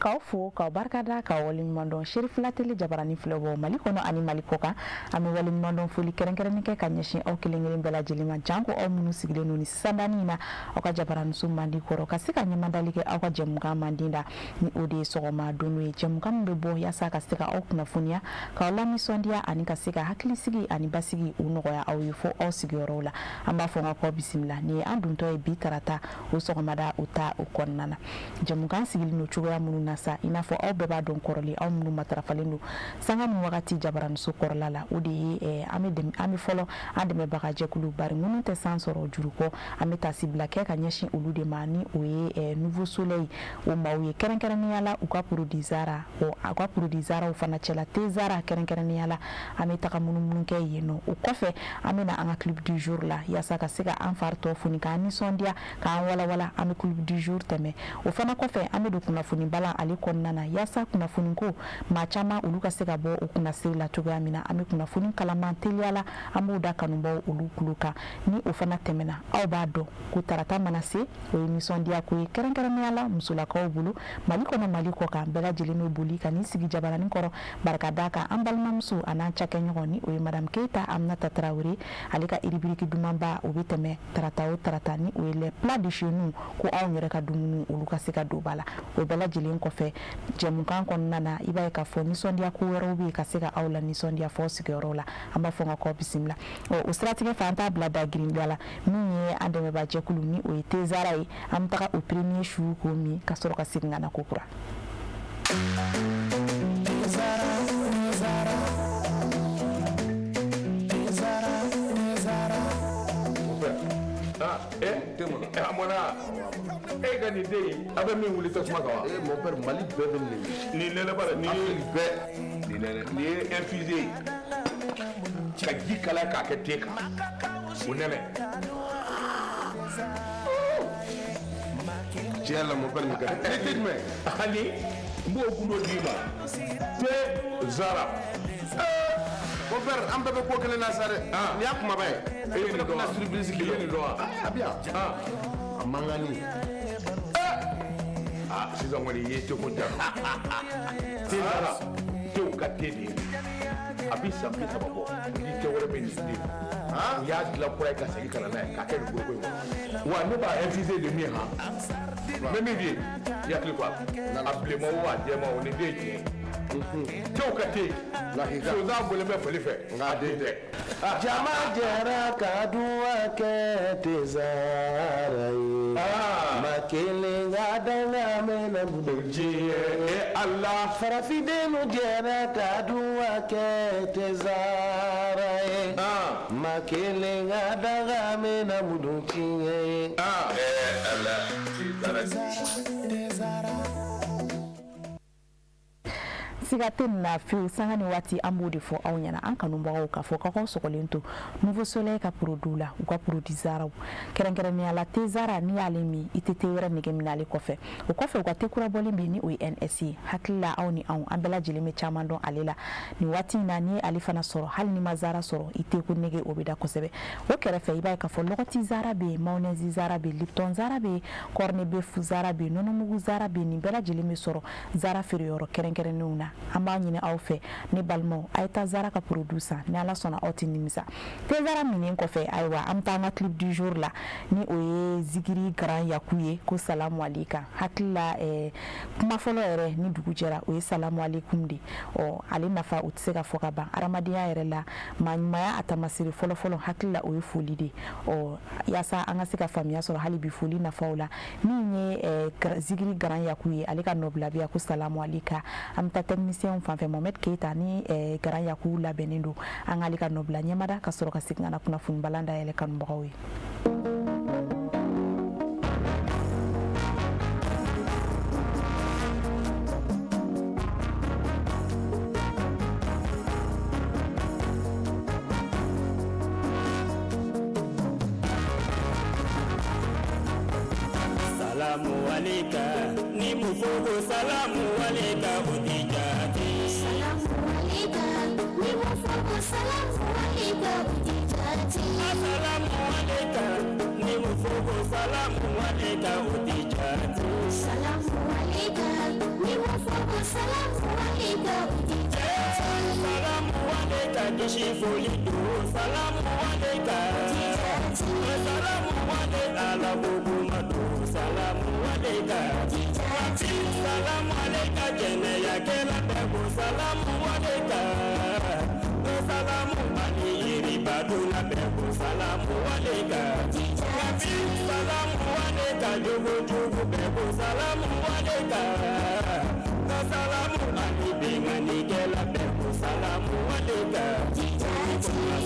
K'aw fo k'aw barikada k'aw waleɲuman dɔn Cherif la télé jabarani filɛbɔ Mali kɔnɔ ani Mali kɔkan. An bɛ waleɲuman dɔn foli kɛrɛnkɛrɛnnen kɛ ka ɲɛsin aw kelen kelen bɛɛ lajɛlen ma, janko aw minnu sigilen don ni sisan in na aw ka jabaraniso mandi kɔrɔ ka se ka ɲɛmadali kɛ aw ka jɛmukan mandi da, ni o de ye sɔgɔma don ye, jɛmukan min bɛ bɔ yaasa ka se ka aw kunnafoniya, k'aw lanisɔndiya ani ka se ka hakilisigi ani basigi o nɔgɔya aw ye fo aw sigiyɔrɔw la. An b'a fɔ n ka k'aw bisimila nin ye an dontɔ ye bi tarata o sɔgɔmada o ta o kɔnɔna na. Jɛmukan sigilen don cogoya minnu na sa, i n'a fɔ aw bɛɛ b'a dɔn kɔrɔlen, aw minnu matarafalen don sanga ni wagati jabaraniso kɔrɔla la, o de ye an bɛ fɔlɔ an dɛmɛbaga jɛkulu bari minnu tɛ san sɔrɔ juru kɔ, an bɛ taasibila kɛ ka ɲɛsin olu de ma, ni o ye Nouveau Soleil o maaw ye, kɛrɛnkɛrɛnnenya la u ka produit Zara, o a ka produit Zaraw fana cɛla te Zara kɛrɛnkɛrɛnnenya la an bɛ taga munumunu kɛ yen nɔ. O kɔfɛ an bɛ na an ka clip du jour la yaasa ka se ka an fari tɔ foni, k'an nisɔndiya, k'an walawala. An bɛ clip du jour tɛmɛ, o fana kɔfɛ an bɛ don kunnafoni balan ale kɔnɔna na yaasa kunnafoni ko maa caman olu ka se ka bɔ o kunnasiri la cogoya min na. An bɛ kunnafoni kalaman teliya la, an b'o da kanubaw olu tulo kan. Ni o fana tɛmɛna, aw b'a dɔn ko tarata mana se, o ye nisɔndiya ko ye kɛrɛnkɛrɛnnenya la musolakaw bolo Mali kɔnɔ Mali kɔkan, bɛɛ lajɛlen bɛ boli ka n'i sigi jabaranin kɔrɔ barika d'a kan an balimamuso a n'an cakɛɲɔgɔn, ni o ye Madame Keita Aminata Traoré, ale ka rubrique dumanba o bɛ tɛmɛ tarata o tarata, ni o ye les plats de chez nous, ko anw yɛrɛ ka dumuni olu ka se ka don ba la. O bɛɛ lajɛlen kɔfɛ jɛmukan kɔnɔna na, i b'a ye k'a fɔ nisɔndiya ko wɛrɛw bɛ yen ka se ka aw la nisɔndiya fɔ sigiyɔrɔw la. An b'a fɔ n ka k'aw bisimila. O siratigɛ fɛ, an t'a bila da girindiya la, min ye an dɛmɛbaa jɛkulu ni o ye te Zara ye, an bɛ taga o premier chou k'o min ka sɔrɔ ka segin ka na ko kura. E ka nin den in, a bɛ min wuli tasuma kan wa? Eh mon père, Mali bɛɛ bɛ nin de. Nin nɛnɛ bara, nin ye bɛɛ. Nin nɛnɛ, nin ye infusé ye. Ka ji kalaya k'a kɛ te kan. O nɛnɛ. Tiɲɛ la mon père, nin ka di. Ni te jumɛn? Ani n b'o gundo d'i ma. Te Zara. Mon père, an bɛɛ bɛ ko kelen na sa dɛ. Nin y'a kumaba ye. E ye nin dɔn wa? Surprise I ye nin dɔn wa? A bɛ yan. A mangani. Ah, sisan kɔni i ye teko ja. Te Zara, tew ka te de ye. A bi san 30 bɔ, ni te wɛrɛ bɛ nin den. U y'a dilan kura ye ka segin ka na n'a ye k'a kɛ nin foroko in kɔnɔ. Wa ne b'a infusé de min han. N bɛ min f'i ye, i hakili to a la. A bilenman o a jɛman o, nin den ye tiɲɛ ye. Tew ka te. Sonsan bɔlen bɛ fali fɛ, nka a den tɛ. Jama jɛra ka duwa kɛ te Zara ye. Ma kelen ka danga mɛnna diɲɛ e Ala. Farafindenw jɛra ka duwa kɛ te Zara ye. Ma kelen ka danga mɛnna diɲɛ ye. Ala, te Zara. Siga tɛ nin na fiyewu, sanga ni waati an b'o de fɔ aw ɲɛna, an kanubagaw, k'a fɔ k'aw sɔgɔlen to Nouveau Soleil ka produit la, u ka produit Zaraw, kɛrɛnkɛrɛnnenya la te Zara, n'i y'ale min i tɛ te wɛrɛ nege minɛ ale kɔfɛ. O kɔfɛ u ka te kura bɔlen bɛ yen, ni o ye NS ye. Hakili la aw ni anw an bɛɛ lajɛlen bɛ caman dɔn ale la nin waati in na. N'i ye ale fana sɔrɔ, hali n'i ma Zara sɔrɔ, i te ko nege o bɛ da kosɛbɛ. O kɛrɛfɛ i b'a ye k'a fɔ lɔgɔti Zara bɛ yen, mayonnaise Zara bɛ yen, Lipton Zara bɛ yen, corne beef Zara bɛ yen, nɔnɔmugu Zara bɛ yen. Nin bɛɛ lajɛlen bɛ sɔrɔ Zara feereyɔrɔ kɛrɛnkɛrɛnnenw na. An b'a ɲini aw fɛ, ne balimaw, a ye taa Zara ka produit san, ni Ala sɔnna aw tɛ nimisa. Te Zara minen kɔfɛ, ayiwa an bɛ taa an ka clip du jour la, ni o ye Zikiri Grand Yaku ye, ko salamu aleykum. Hakili la kuma fɔlɔ yɛrɛ ni dugu jɛra, o ye salamu aleykum de. Ɔ ale nafa o tɛ se ka fɔ ka ban adamadenya yɛrɛ la, maa ɲumanya a taamasere fɔlɔ-fɔlɔ hakili la o ye foli de. Ɔ yaasa an ka se ka faamuya sɔrɔ hali bi foli nafaw la, min ye Zikiri Grand Yaku ye, ale ka nɔbila bɛ yan ko salamu aleykum. An bɛ taa technicien fan fɛ, Mohamed Keita ni Grand Yaku labɛnnen don, an k'ale ka nɔbila ɲɛmada ka sɔrɔ ka segin ka na kunnafoni balan dayɛlɛ kanubagaw ye. Salamu aleyka, ni mu fo ko salamu aleyka o ti jate. Salamu aleyka, ni mu fo ko salamu aleyka o ti jate. Salamu aleyka, ni mu fo ko salamu aleyka o ti jate. Salamu aleka, ni mo fɔ ko salamu aleka o ti jate. Salamu aleka kisi foli don. Salamu aleka. Salamu aleka ala ko ma don. Salamu aleka. Salamu aleka jɛnɛyakɛla bɛɛ ko salamu aleka. Salamu ali yiribadunna bɛɛ ko salamu aleka. Salamu aleka jogojugu bɛɛ ko salamu aleka. Salamu ali bingannikɛla bɛɛ ko salamu aleka.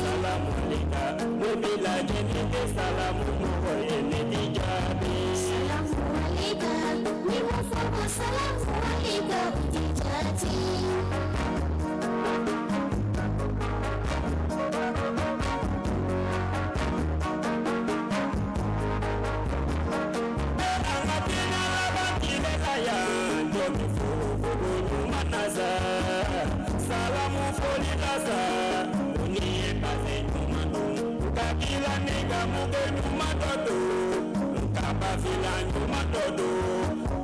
Salamu aleka ne b'i lajɛ ni tɛ salamu mɔgɔ ye ne t'i jaabi. Salamu aleka, ni mo fɔ ko salamu aleka o ti jate. An ka diinɛ laban tile la yan jɔ bɛ fo ko ɲuman na sa. Salamu foli la sa o ni ye pase ɲuman don. Ka kila ni ka muke ɲuman dɔ don. Ka bafila ɲuman dɔ don.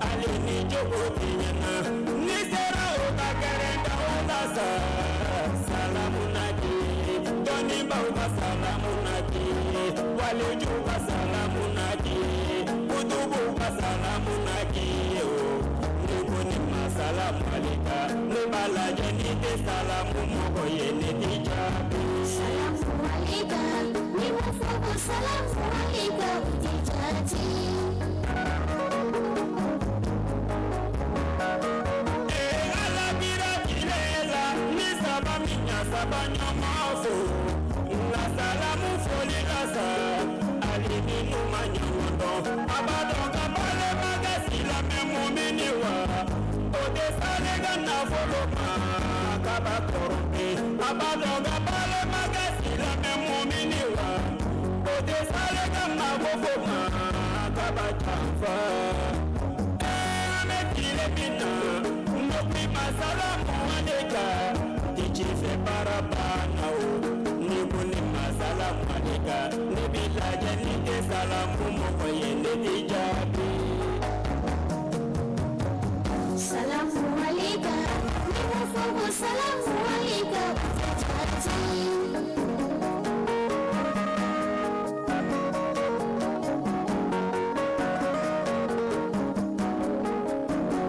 Ale ni jogo ti ɲɛna. Ni sera o ka kɛrɛn da o la sa. Salamu na di. Dɔnnibaw ka salamu na di. Walijuw ka salamu na di. Kutubuw ka salamu na di. Ni ko ni ma salamu aleka. Ne b'a lajɛ ni tɛ salamu mɔgɔ ye ne t'i jaabi. Salamu aleka, ni mo fɔ ko salamu aleka o ti jate. Ee ala kira tile la ni saba min ɲa saba ɲɔgɔn fo. Nka salamu foli la sa hali ni n'u ma ɲɔgɔn dɔn. A b'a dɔn ka balima kɛ silamɛ mumini wa. O tɛ sale ka nafolo ma kaba kɔrɔkɛ. A b'a dɔn ka balima kɛ silamɛ mumini wa. O tɛ sale ka mako ma kaba janfa. An bɛ tile min na n'o k'i ma salamu aleka. I ci fɛ baara banna o. Ni ko ne ma salamu aleka. Ne b'i lajɛ ni tɛ salamu mɔgɔ ye ne t'i jaabi. Salamu aleka, ni mo fɔ ko salamu aleka o ti jate.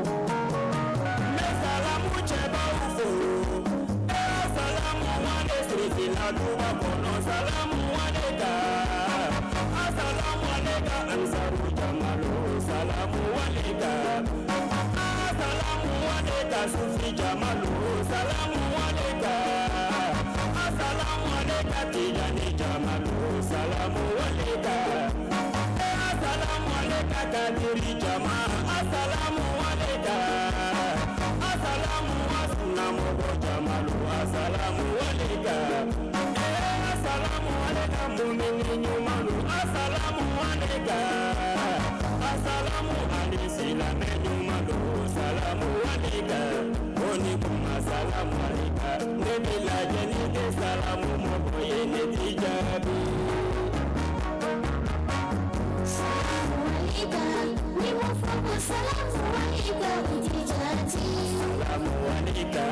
N bɛ salamu cɛbaw fo. Ee salamu ale sirifila duba kɔnɔ salamu aleka. Asalamu aleka ansaru jamalu salamu aleka. Asalamu aleka sufi jamalu salamu aleka. Asalamu aleka tijani jamalu salamu aleka. Asalamu aleka kadiri jama asalamu aleka. Asalamu asunamogo jamalu asalamu aleka. Asalamu aleka mumini ɲumanw asalamu aleka. Asalamu ali silamɛ ɲumanw salamu aleka. O ni kuma salamu aleka. Ne b'i lajɛ ni tɛ salamu mɔgɔ ye ne t'i jaabi. Salamu aleka, ni mo fɔ ko salamu aleka o ti jate. Salamu aleka,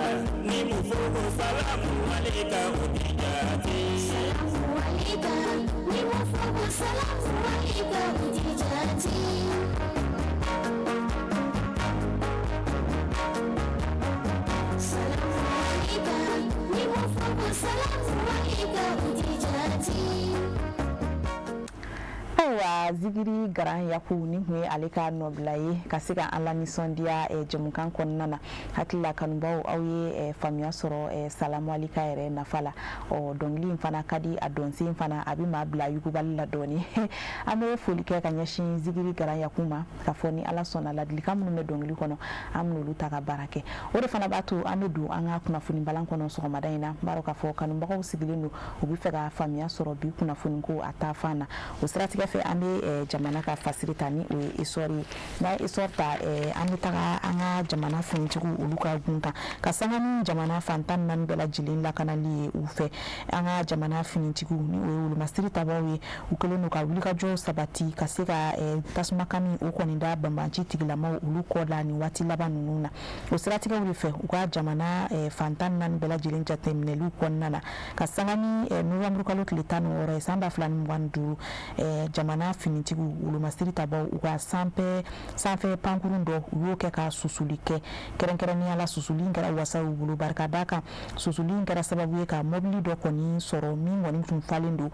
ni mo fɔ ko salamu aleka o ti jate. Salamu aleka, ni mo fɔ ko salamu aleka o ti jate. Salamu aleka, ni mo fɔ ko salamu aleka o ti jate. Ayiwa zigiri garan yaku ni kun ye ale ka nɔbila ye ka se ka an lanisɔndiya jɛmukan kɔnɔna na. Hakili la kanubaw aw ye faamuya sɔrɔ salamu aleka yɛrɛ nafa la. Ɔ dɔnkili in fana ka di a dɔnsen fana a bɛ maa bila yugubali la dɔɔni. An bɛ foli kɛ ka ɲɛsin zigiri garan yaku ma k'a fɔ ni ala sɔnna ladilikan minnu bɛ dɔnkili kɔnɔ an bɛn'olu ta ka baara kɛ. O de fana b'a to an bɛ don an ka kunnafoni balan kɔnɔ sɔgɔmada in na. N b'a dɔn k'a fɔ kanubagaw sigilen don u bɛ fɛ ka faamuya sɔrɔ bi kunnafoni ko a taa fan na. O siratigɛ fɛ An bɛ jamana ka fasiri ta ni o ye Essor ye. N'an ye Essor ta, an bɛ taga an ka jamana finitigiw olu ka gun kan, ka sanga ni jamana fan 14 bɛɛ lajɛlen lakanali ye u fɛ. An ka jamana finitigiw, ni o ye wolomasiri tabaw ye, u kɛlen don ka wulikajɔw sabati ka se ka tasuma kami o kɔni da banbanci tigilamaw olu kɔ la nin waati laban ninnu na. O siratigɛw de fɛ, u ka jamana fan 14 bɛɛ lajɛlen jateminɛliw kɔnɔna na, ka sanga ni novembre kalo tile 16 ye san 2025, jamana finitigiw wolomasiri tabaw u ka sanfɛ pankurun dɔ, u y'o kɛ ka susuli kɛ. Kɛrɛnkɛrɛnnenya la, susuli in kɛra wasa y'u bolo, barika da kan susuli in kɛra sababu ye ka mɔbili dɔ kɔni sɔrɔ min kɔni tun falen don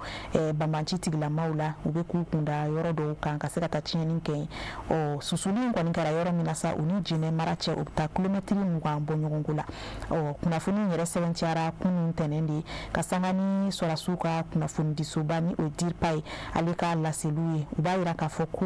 banbanci tigilamaw la, u bɛ k'u kunda yɔrɔ dɔw kan ka se ka taa tiɲɛni kɛ yen. Ɔ, susuli in kɔni kɛra yɔrɔ min na sa, u ni Jɛnɛ mara cɛ, u bɛ taa kilomɛtiri 20 bɔ ɲɔgɔn ko la. Ɔ, kunnafoni in yɛrɛ sɛbɛntiyara kunun tɛnɛn de, ka sanga ni sɔrɔdasiw ka kunnafonidisoba, ni o ye DIRPA ye, ale ka laseliw ye. U b'a yira k'a fɔ ko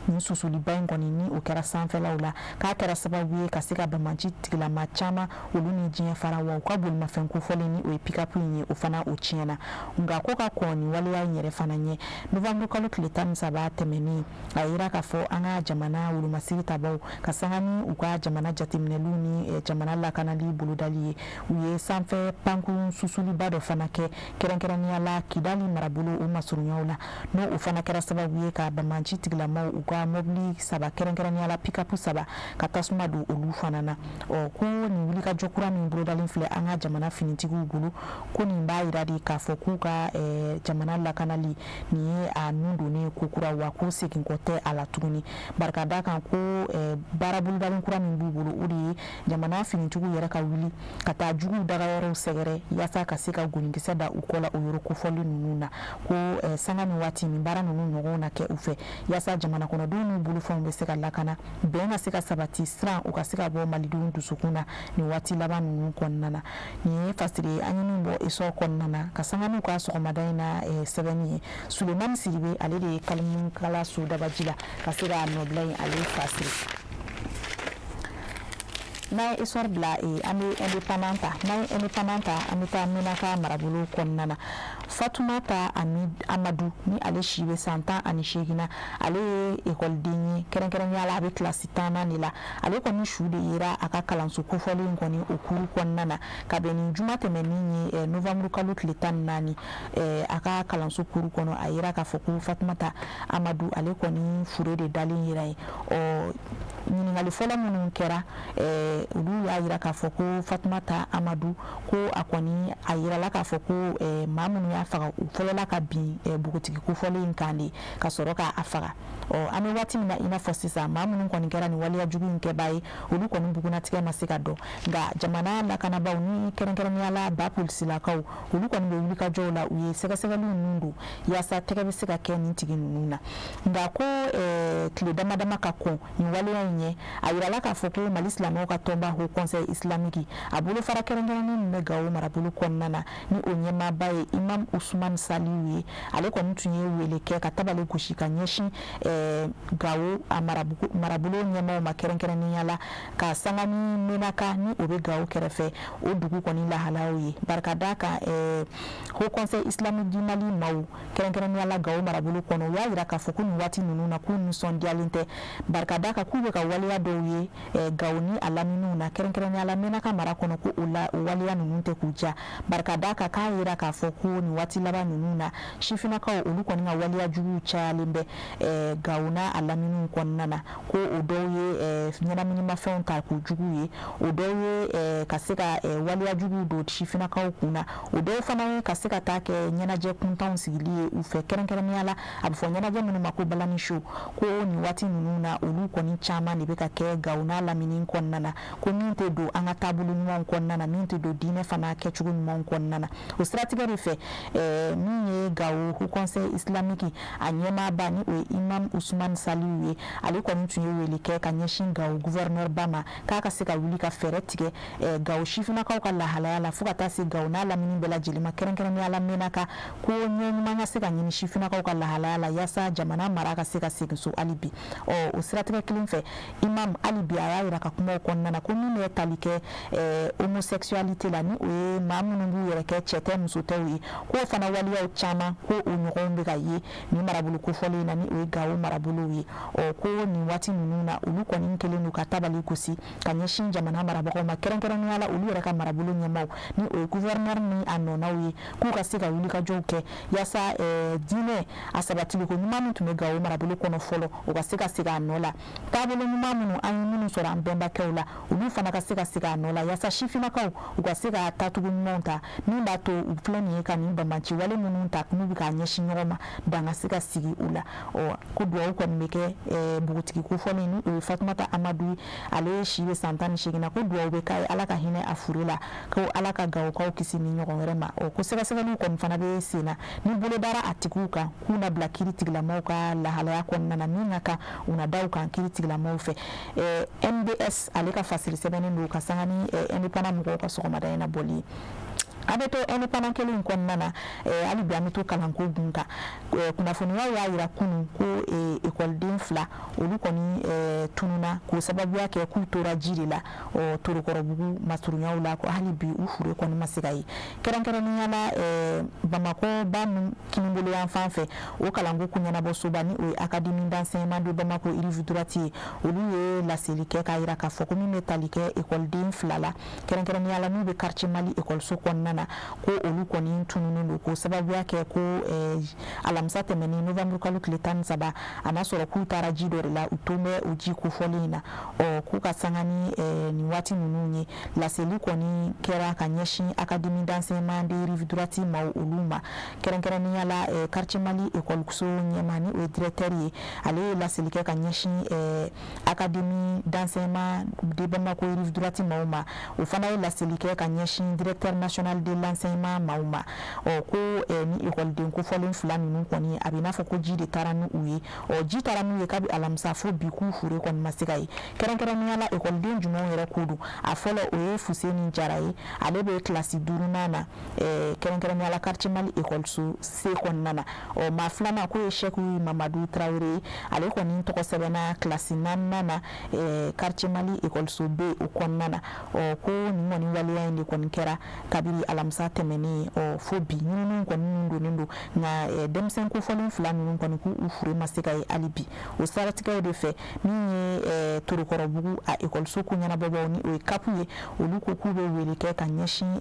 nin susuliba in kɔni, ni o kɛra sanfɛlaw la, k'a kɛra sababu ye ka se ka banbanci tigilama caman olu ni diɲɛ fara, wa u ka bolimafɛn kofɔlen, ni o ye pick-up in ye, o fana o tiɲɛna. Nka ko ka kɔn nin waleya in yɛrɛ fana ɲɛ, novembre kalo tile 13 tɛmɛnen, a yira k'a fɔ an ka jamana wolomasiri tabaw, ka sanga ni u ka jamana jateminɛliw ni jamana lakanali bolodali ye, u ye sanfɛ pankurun susuliba dɔ fana kɛ, kɛrɛnkɛrɛnnenya la Kidali marabolo o masurunyaw la, n'o o fana kɛra sababu ye ka banbanci tigilamaw u ka mɔbili saba, kɛrɛnkɛrɛnnenya la pick-up saba, ka tasuma don olu fana na. Ɔ, ko nin wulikajɔ kura min bolodalen filɛ an ka jamana finitigiw bolo, ko nin b'a yira de k'a fɔ k'u ka jamana lakanali nin ye a nun donnen ko kura, wa ko segin kɔ tɛ a la tuguni. Barika da kan ko baara bolodalen kura min b'u bolo, o de ye jamana finitigiw yɛrɛ ka wuli ka taa juguw dagayɔrɔw sɛgɛrɛ, yaasa ka se ka gonikisɛ da u kɔ la o yɔrɔ kofɔlen ninnu na. Ko sanga ni waati nin baara ninnu ɲɔgɔn na kɛ u fɛ, yaasa jamana kɔnɔdenw n'u bolofɛnw bɛ se ka lakana, bɛn ka se ka sabati, siran u ka se ka bɔ malidenw dusukun na nin waati laban ninnu kɔnɔna na. Nin ye fasiri ye an ye min bɔ Essor kɔnɔna na, ka sanga n'u ka sɔgɔmada in na sɛbɛnni ye. Sulemani Sidibe, ale de ye kalimukala so dabaji la ka se ka nɔbila in ale fasiri. N'an ye Essor bila, an bɛ Indépendant ta. N'an ye Indépendant ta, an bɛ taa Menaka marabolo kɔnɔna na. Fatumata Amadu, ni ale si bɛ san 18 na, ale ye ekɔliden ye, kɛrɛnkɛrɛnnenya la a bɛ kilasi 10nan de la. Ale kɔni su de yera a ka kalanso kofɔlen kɔni o kuru kɔnɔna na, ka bɛn ni juma tɛmɛnen ye, novembre kalo tile 14, a ka kalanso kuru kɔnɔ. A yera k'a fɔ ko Fatumata Amadu, ale kɔni fure de dalen yera yen. Ɔ, ɲininkali fɔlɔ minnu kɛra, olu y'a yira k'a fɔ ko Fatumata Amadu, ko a kɔni a yirala k'a fɔ ko maa minnu y'a faga, u fɔlɔla ka bin npogotigi kofɔlen in kan de ka sɔrɔ k'a faga. Ɔ, an bɛ waati min na i n'a fɔ sisan, maa minnu kɔni kɛra nin waleya jugu in kɛbaa ye, olu kɔni bugunnatigɛ ma se ka dɔn. Nka jamana lakanabaaw, ni kɛrɛnkɛrɛnnenya la ba polisilakaw, olu kɔni bɛ wulikajɔw la, u ye sɛgɛsɛgɛliw ninnu don yaasa tɛgɛ bɛ se ka kɛ nin tigi ninnu na. Nka ko tile dama dama ka kɔn nin waleya in ɲɛ, a yirala k'a fɔ ko Mali silamɛw ka tɔnba Haut Conseil islamique, a bolofara kɛrɛnkɛrɛnnen min bɛ Gawo marabolo kɔnɔna na, ni o ɲɛmaaba ye Imam Usman Saliu ye, ale kɔni tun ye wele kɛ ka tabali gosi ka ɲɛsin Gawo a marabolo ɲɛmaaw ma, kɛrɛnkɛrɛnnenya la ka sanga ni Menaka, ni o bɛ Gawo kɛrɛfɛ, o dugu kɔni lahalaw ye. Barika da kan Haut Conseil islamique du Mali maaw, kɛrɛnkɛrɛnnenya la Gawo marabolo kɔnɔ, u y'a yira k'a fɔ ko nin waati ninnu na, k'u nisɔndiyalen tɛ, barika da kan k'u bɛ ka waleya dɔw ye Gawo ni a laminiw na, kɛrɛnkɛrɛnnenya la Menaka mara kɔnɔ, ko o la o waleya ninnu tɛ k'u diya. Barika da kan k'a yira k'a fɔ ko nin waati laban ninnu na, sifinnakaw olu kɔni ka waleya juguw cayalen bɛ Gawo n'a a laminiw kɔnɔna na, ko o dɔw ye ɲɛnaminimafɛnw ta k'u jugu ye, o dɔw ye ka se ka waleya juguw don sifinnakaw kun na, o dɔw fana ye ka se ka taa kɛ ɲɛnajɛ kuntanw sigili ye u fɛ, kɛrɛnkɛrɛnnenya la a bɛ fɔ ɲɛnajɛ minnu ma ko balani show, ko nin waati ninnu na, olu kɔni caman de bɛ ka kɛ Gawo n'a lamini kɔnɔna na, ko min tɛ don an ka taabolo ɲumanw kɔnɔna na, min tɛ don diinɛ fana kɛcogo ɲumanw kɔnɔna na. O siratigɛ de fɛ, min ye Gawo Haut Conseil islamique a ɲɛmaaba, ni o ye Imam Ousmane Saliou ye, ale kɔni tun ye wele kɛ ka ɲɛsin Gawo gouverneur ba ma k'a ka se ka wuli ka fɛɛrɛ tigɛ Gawo sifinnakaw ka lahalaya la, fo ka taa se Gawo n'a lamini bɛɛ lajɛlen ma, kɛrɛnkɛrɛnnenya la Menaka, ko ɲɛ ɲuman ka se ka ɲini sifinnakaw ka lahalaya la yaasa jamana mara ka se ka segin so hali bi. Ɔ o siratigɛ kelen fɛ, imam hali bi a y'a yira ka kumaw kɔnɔna na ko min bɛ tali kɛ homosexualité la, ni o ye maa minnu b'u yɛrɛ kɛ cɛ tɛ muso tɛw ye, k'o fana waleyaw caman ko o ɲɔgɔnw bɛ ka ye nin marabolo kofɔlen in na, ni o ye Gawo marabolow ye. Ɔ ko nin waati ninnu na, olu kɔni kɛlen don ka tabali gosi ka ɲɛsin jamana marabagaw ma, kɛrɛnkɛrɛnnenya la olu yɛrɛ ka marabolo ɲɛmaaw, ni o ye gouverneur ni a nɔnaw ye, k'u ka se ka wulikajɔw kɛ yaasa diinɛ a sabatiliko ɲuman min tun bɛ Gawo marabolo kɔnɔ fɔlɔ, o ka se ka segin a nɔ la. Taabolo ɲuman minnu an ye minnu sɔrɔ an bɛnbakɛw la, olu fana ka se ka segin a nɔ la yaasa sifinnakaw u ka se ka taacogo ɲumanw ta min b'a to u filɛ nin ye ka nin banbanci wale minnu ta n'u bɛ k'a ɲɛsin ɲɔgɔn ma, dan ka se ka sigi u la. Ɔ ko duwawu kɔni bɛ kɛ npogotigi kofɔlen, ni o ye Fatumata Amadu ye, ale si bɛ san 18 na, ko duwawu bɛ k'a ye Ala ka hinɛ a fure la, ko Ala ka Gawokaw kisi ni ɲɔgɔn wɛrɛ ma. Ɔ ko sɛgɛsɛgɛliw kɔni fana bɛ sen na ni bolo dara a tigiw kan, k'u na bila kiiri tigilamɔgɔw ka lahalaya kɔnɔna na min ka kan u na da u kan kiiri tigilamɔgɔw fɛ. MBS ale ka fasiri sɛbɛnnen don ka sanga ni indépendant mɔgɔw ka sɔgɔmada in na bɔli ye. An bɛ to indépendant kelen in kɔnɔna na, hali bi an bɛ to kalanko gun kan. Kunnafoniyaw y'a yira kunun ko ekɔliden 2 olu kɔni tununna k'o sababuya kɛ k'u tora ji de la Torokɔrɔbugu masurunyaw la, ko hali bi u fure kɔni ma se ka ye. Kɛrɛnkɛrɛnnenya la Bamakɔ ba kinibolo yan fan fɛ, o kalanko kunɲɛnabɔsoba, ni o ye Académie d'enseignement de Bamako Rive Droite ye, olu ye laseli kɛ k'a yira k'a fɔ ko min bɛ tali kɛ ekɔliden 2 la, kɛrɛnkɛrɛnnenya la n'u bɛ quartier Mali ekɔliso kɔnɔna na, ko olu kɔni tununnen don k'o sababuya kɛ ko alamisa tɛmɛnen novembre kalo tile 13, a n'a sɔrɔ k'u taara ji dɔ de la, u to bɛ o ji kofɔlen in na. Ɔ k'u ka sanga ni nin waati ninnu ye, laseli kɔni kɛra ka ɲɛsin Académie d'enseignement de Rive Droite maaw olu ma, kɛrɛnkɛrɛnnenya la quartier Mali ekɔliso ɲɛmaa, ni o ye directeur ye, ale ye laseli kɛ ka ɲɛsin Académie d'enseignement de Bamako Rive Droite maaw ma. O fana ye laseli kɛ ka ɲɛsin directeur national de l'enseignement maaw ma. Ɔ ko ni ekɔliden kofɔlen 2 ninnu kɔni, a bɛ n'a fɔ ko ji de taara ni u ye. Ɔ ji taara n'u ye kabi alamisa fo bi, k'u fure kɔni ma se ka ye. Kɛrɛnkɛrɛnnenya la ekɔliden jumɛnw yɛrɛ ko don? A fɔlɔ o ye Fuseni Jara ye, ale bɛ kilasi 5nan na, kɛrɛnkɛrɛnnenya la quartier Mali ekɔliso C kɔnɔna na. Ɔ maa filanan k'o ye Sɛku Mamadu Tarawele ye, ale kɔni tɔgɔ sɛbɛnna kilasi 4nan na, quartier Mali ekɔliso B o kɔnɔna na. Ɔ ko nin kɔni waleya in de kɔni kɛra kabiri alamisa tɛmɛnen, ɔ fo bi ɲininiw kɔni donnen don, nka denmisɛn kofɔlen 2 ninnu kɔni k'u fure ma se ka ye hali bi. O siratigɛw de fɛ, min ye Torokɔrɔbugu a ekɔliso ko ɲɛnabɔbaw, ni o ye CAP ye, olu ko k'u bɛ wele kɛ ka ɲɛsin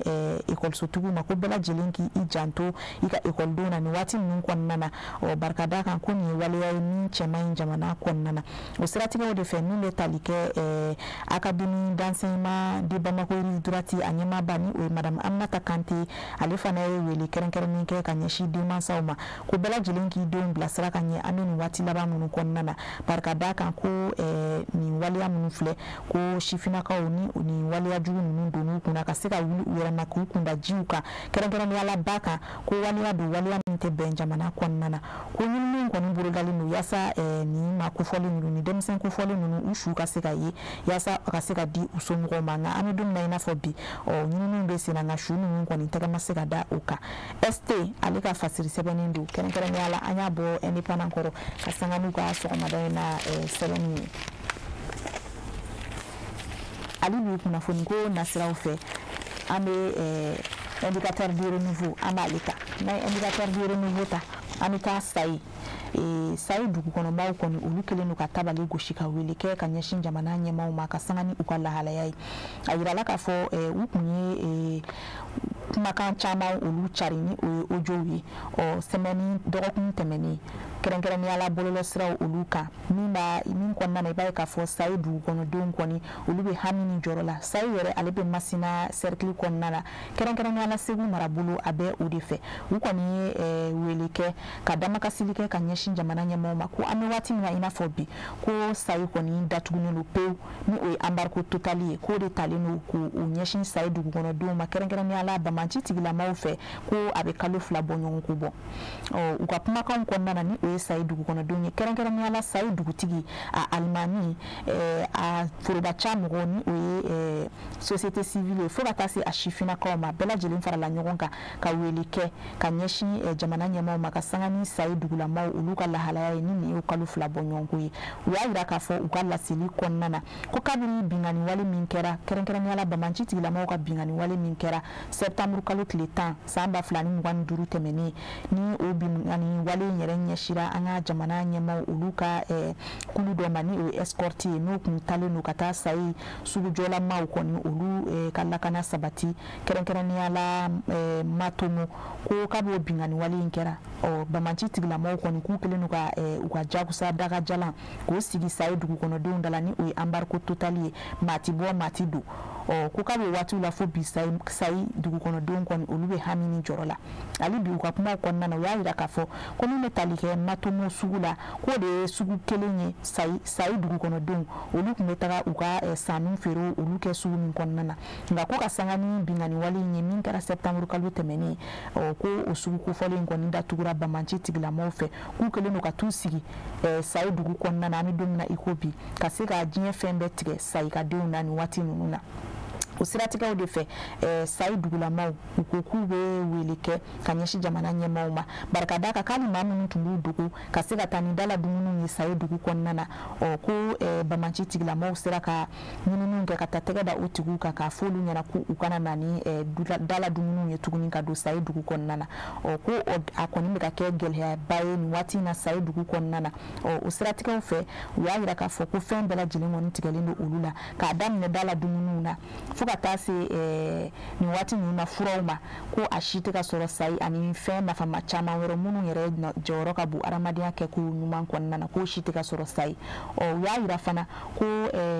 ekɔlisotigiw ma ko bɛɛ lajɛlen k'i janto i ka ekɔlidenw na nin waati ninnu kɔnɔna na. Ɔ barika da kan ko nin ye waleya ye min cɛ man ɲi jamana kɔnɔna na. O siratigɛw de fɛ, min bɛ tali kɛ Académie d'enseignement de Bamako Rive Droite a ɲɛmaaba, ni o ye madame Aminata Kante, ale fana ye wele kɛrɛnkɛrɛnnen kɛ ka ɲɛsin denmansaw ma ko bɛɛ lajɛlen k'i denw bilasira ka ɲɛ an bɛ nin waati laban minnu kɔnɔna na. Barika da kan ko nin waleya minnu filɛ, ko sifinnakaw ni nin waleya jugu ninnu donn'u kunna ka se ka wuli u yɛrɛ ma k'u kunda jiw kan, kɛrɛnkɛrɛnnenya la ba kan, ko waleya don waleya min tɛ bɛn jamana kɔnɔna na. Ko ɲininiw kɔni bolodalen don yaasa nin maa kofɔlen ninnu, ni denmisɛn kofɔlen ninnu, u su ka se ka ye yaasa a ka se ka di u somɔgɔw ma. Nka an bɛ don min na i n'a fɔ bi, ɔ ɲininiw bɛ sen na, nka su ninnu kɔni tɛgɛ ma se ka da o kan. ST ale ka fasiri sɛbɛnnen don, kɛrɛnkɛrɛnnenya la an y'a bɔ indépendant kɔrɔ ka sanga n'u ka sɔgɔmada in na sɛbɛnni ye. Ale b'i kunnafoni ko nasiraw fɛ, an bɛ indicateur du renouveau an b'ale ta. N'an ye indicateur du renouveau ta, an bɛ taa Sayi. Sayi dugukɔnɔmaw kɔni olu kɛlen don ka tabali gosi ka wele kɛ ka ɲɛsin jamana ɲɛmaaw ma ka sanga ni u ka lahalaya ye. A yirala k'a fɔ u kun ye kumakan caman olu cari, ni o ye audio ye, ɔ semaine dɔgɔkun tɛmɛnen, kɛrɛnkɛrɛnnenya la bɔlɔlɔsiraw olu kan, min kɔnɔna na i b'a ye k'a fɔ Sayi dugukɔnɔdenw kɔni olu bɛ hami ni jɔrɔ la. Sayi yɛrɛ ale bɛ Masina cercle kɔnɔna na, kɛrɛnkɛrɛnnenya la Segu marabolo a bɛ o de fɛ. U kɔni ye wele kɛ ka damakasili kɛ ka ɲɛsin jamana ɲɛmaaw ma ko an bɛ waati min na i n'a fɔ bi, ko Sayi kɔni datugulen don pewu, ni o ye embargo total ye, k'o de talen don k'o ɲɛsin Sayi dugukɔnɔdenw ma, kɛrɛnkɛrɛnnenya la banbaanci tigilamaw fɛ ko a bɛ kalo 2 bɔ ɲɔgɔn ko bɔ. U ka kumakanw kɔnɔna na, ni o ye Sayi dugu kɔnɔdenw ye, kɛrɛnkɛrɛnnenya la Sayi dugutigi a alimami, a forobaca mɔgɔw, ni o ye société civile ye, fo ka taa se a sifinnakaw ma, bɛɛ lajɛlen farala ɲɔgɔn kan ka wele kɛ ka ɲɛsin jamana ɲɛmaaw ma ka sanga ni Sayi dugulamaw olu ka lahalaya ye, ni nin ye kalo 2 bɔ ɲɔgɔn ko ye. U y'a jira k'a fɔ u ka laseli kɔnɔna na ko kabini binkanni wale min kɛra, kɛrɛnkɛrɛnnenya la banbaanci tigilamaw ka binkanni wale min kɛra septembre kalo tile 10 san 2025 tɛmɛnen, ni o binkanni wale in yɛrɛ ɲɛsira an ka jamana ɲɛmaaw olu ka kulu dɔ ma, ni o ye escorte ye, n'o kun talen don ka taa Sayi sugujɔlamaw kɔni olu ka lakana sabati, kɛrɛnkɛrɛnnenya la Matomo, ko kab'o binkanni wale in kɛra, banbaanci tigilamaw kɔni k'u kɛlen don ka u ka jagosa dagajalan k'o sigi Sayi dugu kɔnɔdenw da la, ni o ye embargo total ye, maa ti bɔ maa ti don. Ko kab'o waatiw la fo bi Sayi dugu kɔnɔdenw kɔni olu bɛ hami ni jɔrɔ la. Hali bi u ka kumaw kɔnɔna na, u y'a jira k'a fɔ ko min bɛ tali kɛ Matomo sugu la, k'o de ye sugu kelen ye Sayi dugu kɔnɔdenw olu tun bɛ taga u ka sanni feere olu kɛ sugu min kɔnɔna na, nka ko ka sanga ni binkanni wale in ye min kɛra septembre kalo tɛmɛnen, ko o sugu kofɔlen in kɔni datugura banbaanci tigilamaw fɛ, k'u kɛlen don ka t'u sigi Sayi dugu kɔnɔna na an bɛ don min na i ko bi, ka se ka diɲɛ fɛn bɛɛ tigɛ Sayi ka denw na nin waati ninnu na. O siratigɛw de fɛ, Sayi dugulamaw u ko k'u bɛ wele kɛ ka ɲɛsin jamana ɲɛmaaw ma, barika d'a kan k'ali maa minnu tun b'u dogo ka se ka taa ni dala dumuniw ye Sayi dugu kɔnɔna na, ko banbaanci tigilamaw sera ka ɲininiw kɛ ka taa tɛgɛ da o tigiw kan k'a fɔ olu ɲɛna k'u kana na ni dala dumuniw ye tuguni ka don Sayi dugu kɔnɔna na. Ko a kɔni bɛ ka kɛ gɛlɛyaba ye nin waati in na Sayi dugu kɔnɔna na. O siratigɛw fɛ, u y'a jira k'a fɔ ko fɛn bɛɛ lajɛlen kɔni tigɛlen don olu la, k'a daminɛ dala dumuniw na fo ka taa se nin waati ninnu na furaw ma, ko a si tɛ ka sɔrɔ Sayi ani fɛn nafama caman wɛrɛ minnu yɛrɛ jɔyɔrɔ ka bon adamadenya kɛko ɲuman kɔnɔna na, k'o si tɛ ka sɔrɔ Sayi. U y'a jira fana ko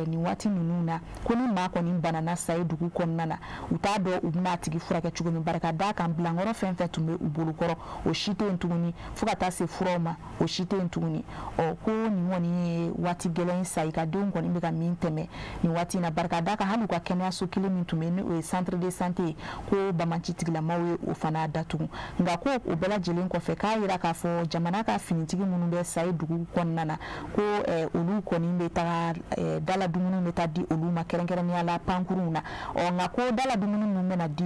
nin waati ninnu na, ko ni maa kɔni banana Sayi dugu kɔnɔna na, u t'a dɔn u bɛna a tigi furakɛ cogo min, barika d'a kan bilankɔrɔ fɛn fɛn tun bɛ u bolokɔrɔ o si tɛ yen tuguni, fo ka taa se furaw ma o si tɛ yen tuguni. Ko nin kɔni ye waati gɛlɛn ye Sayi ka denw kɔni bɛ ka min tɛmɛ nin waati in na, barika d'a kan hali u ka kɛnɛyaso kelen min tun bɛ yen, ni o ye centre de santé ye, ko banbaanci tigilamaw ye o fana datugu. Nka ko o bɛɛ lajɛlen kɔfɛ, k'a jira k'a fɔ jamana ka finitigi minnu bɛ Sayi dugu kɔnɔna na, ko olu kɔni bɛ taga dala dumuniw bɛ taa di olu ma, kɛrɛnkɛrɛnnenya la pankurunw na. Nka ko dala dumuni minnu bɛna di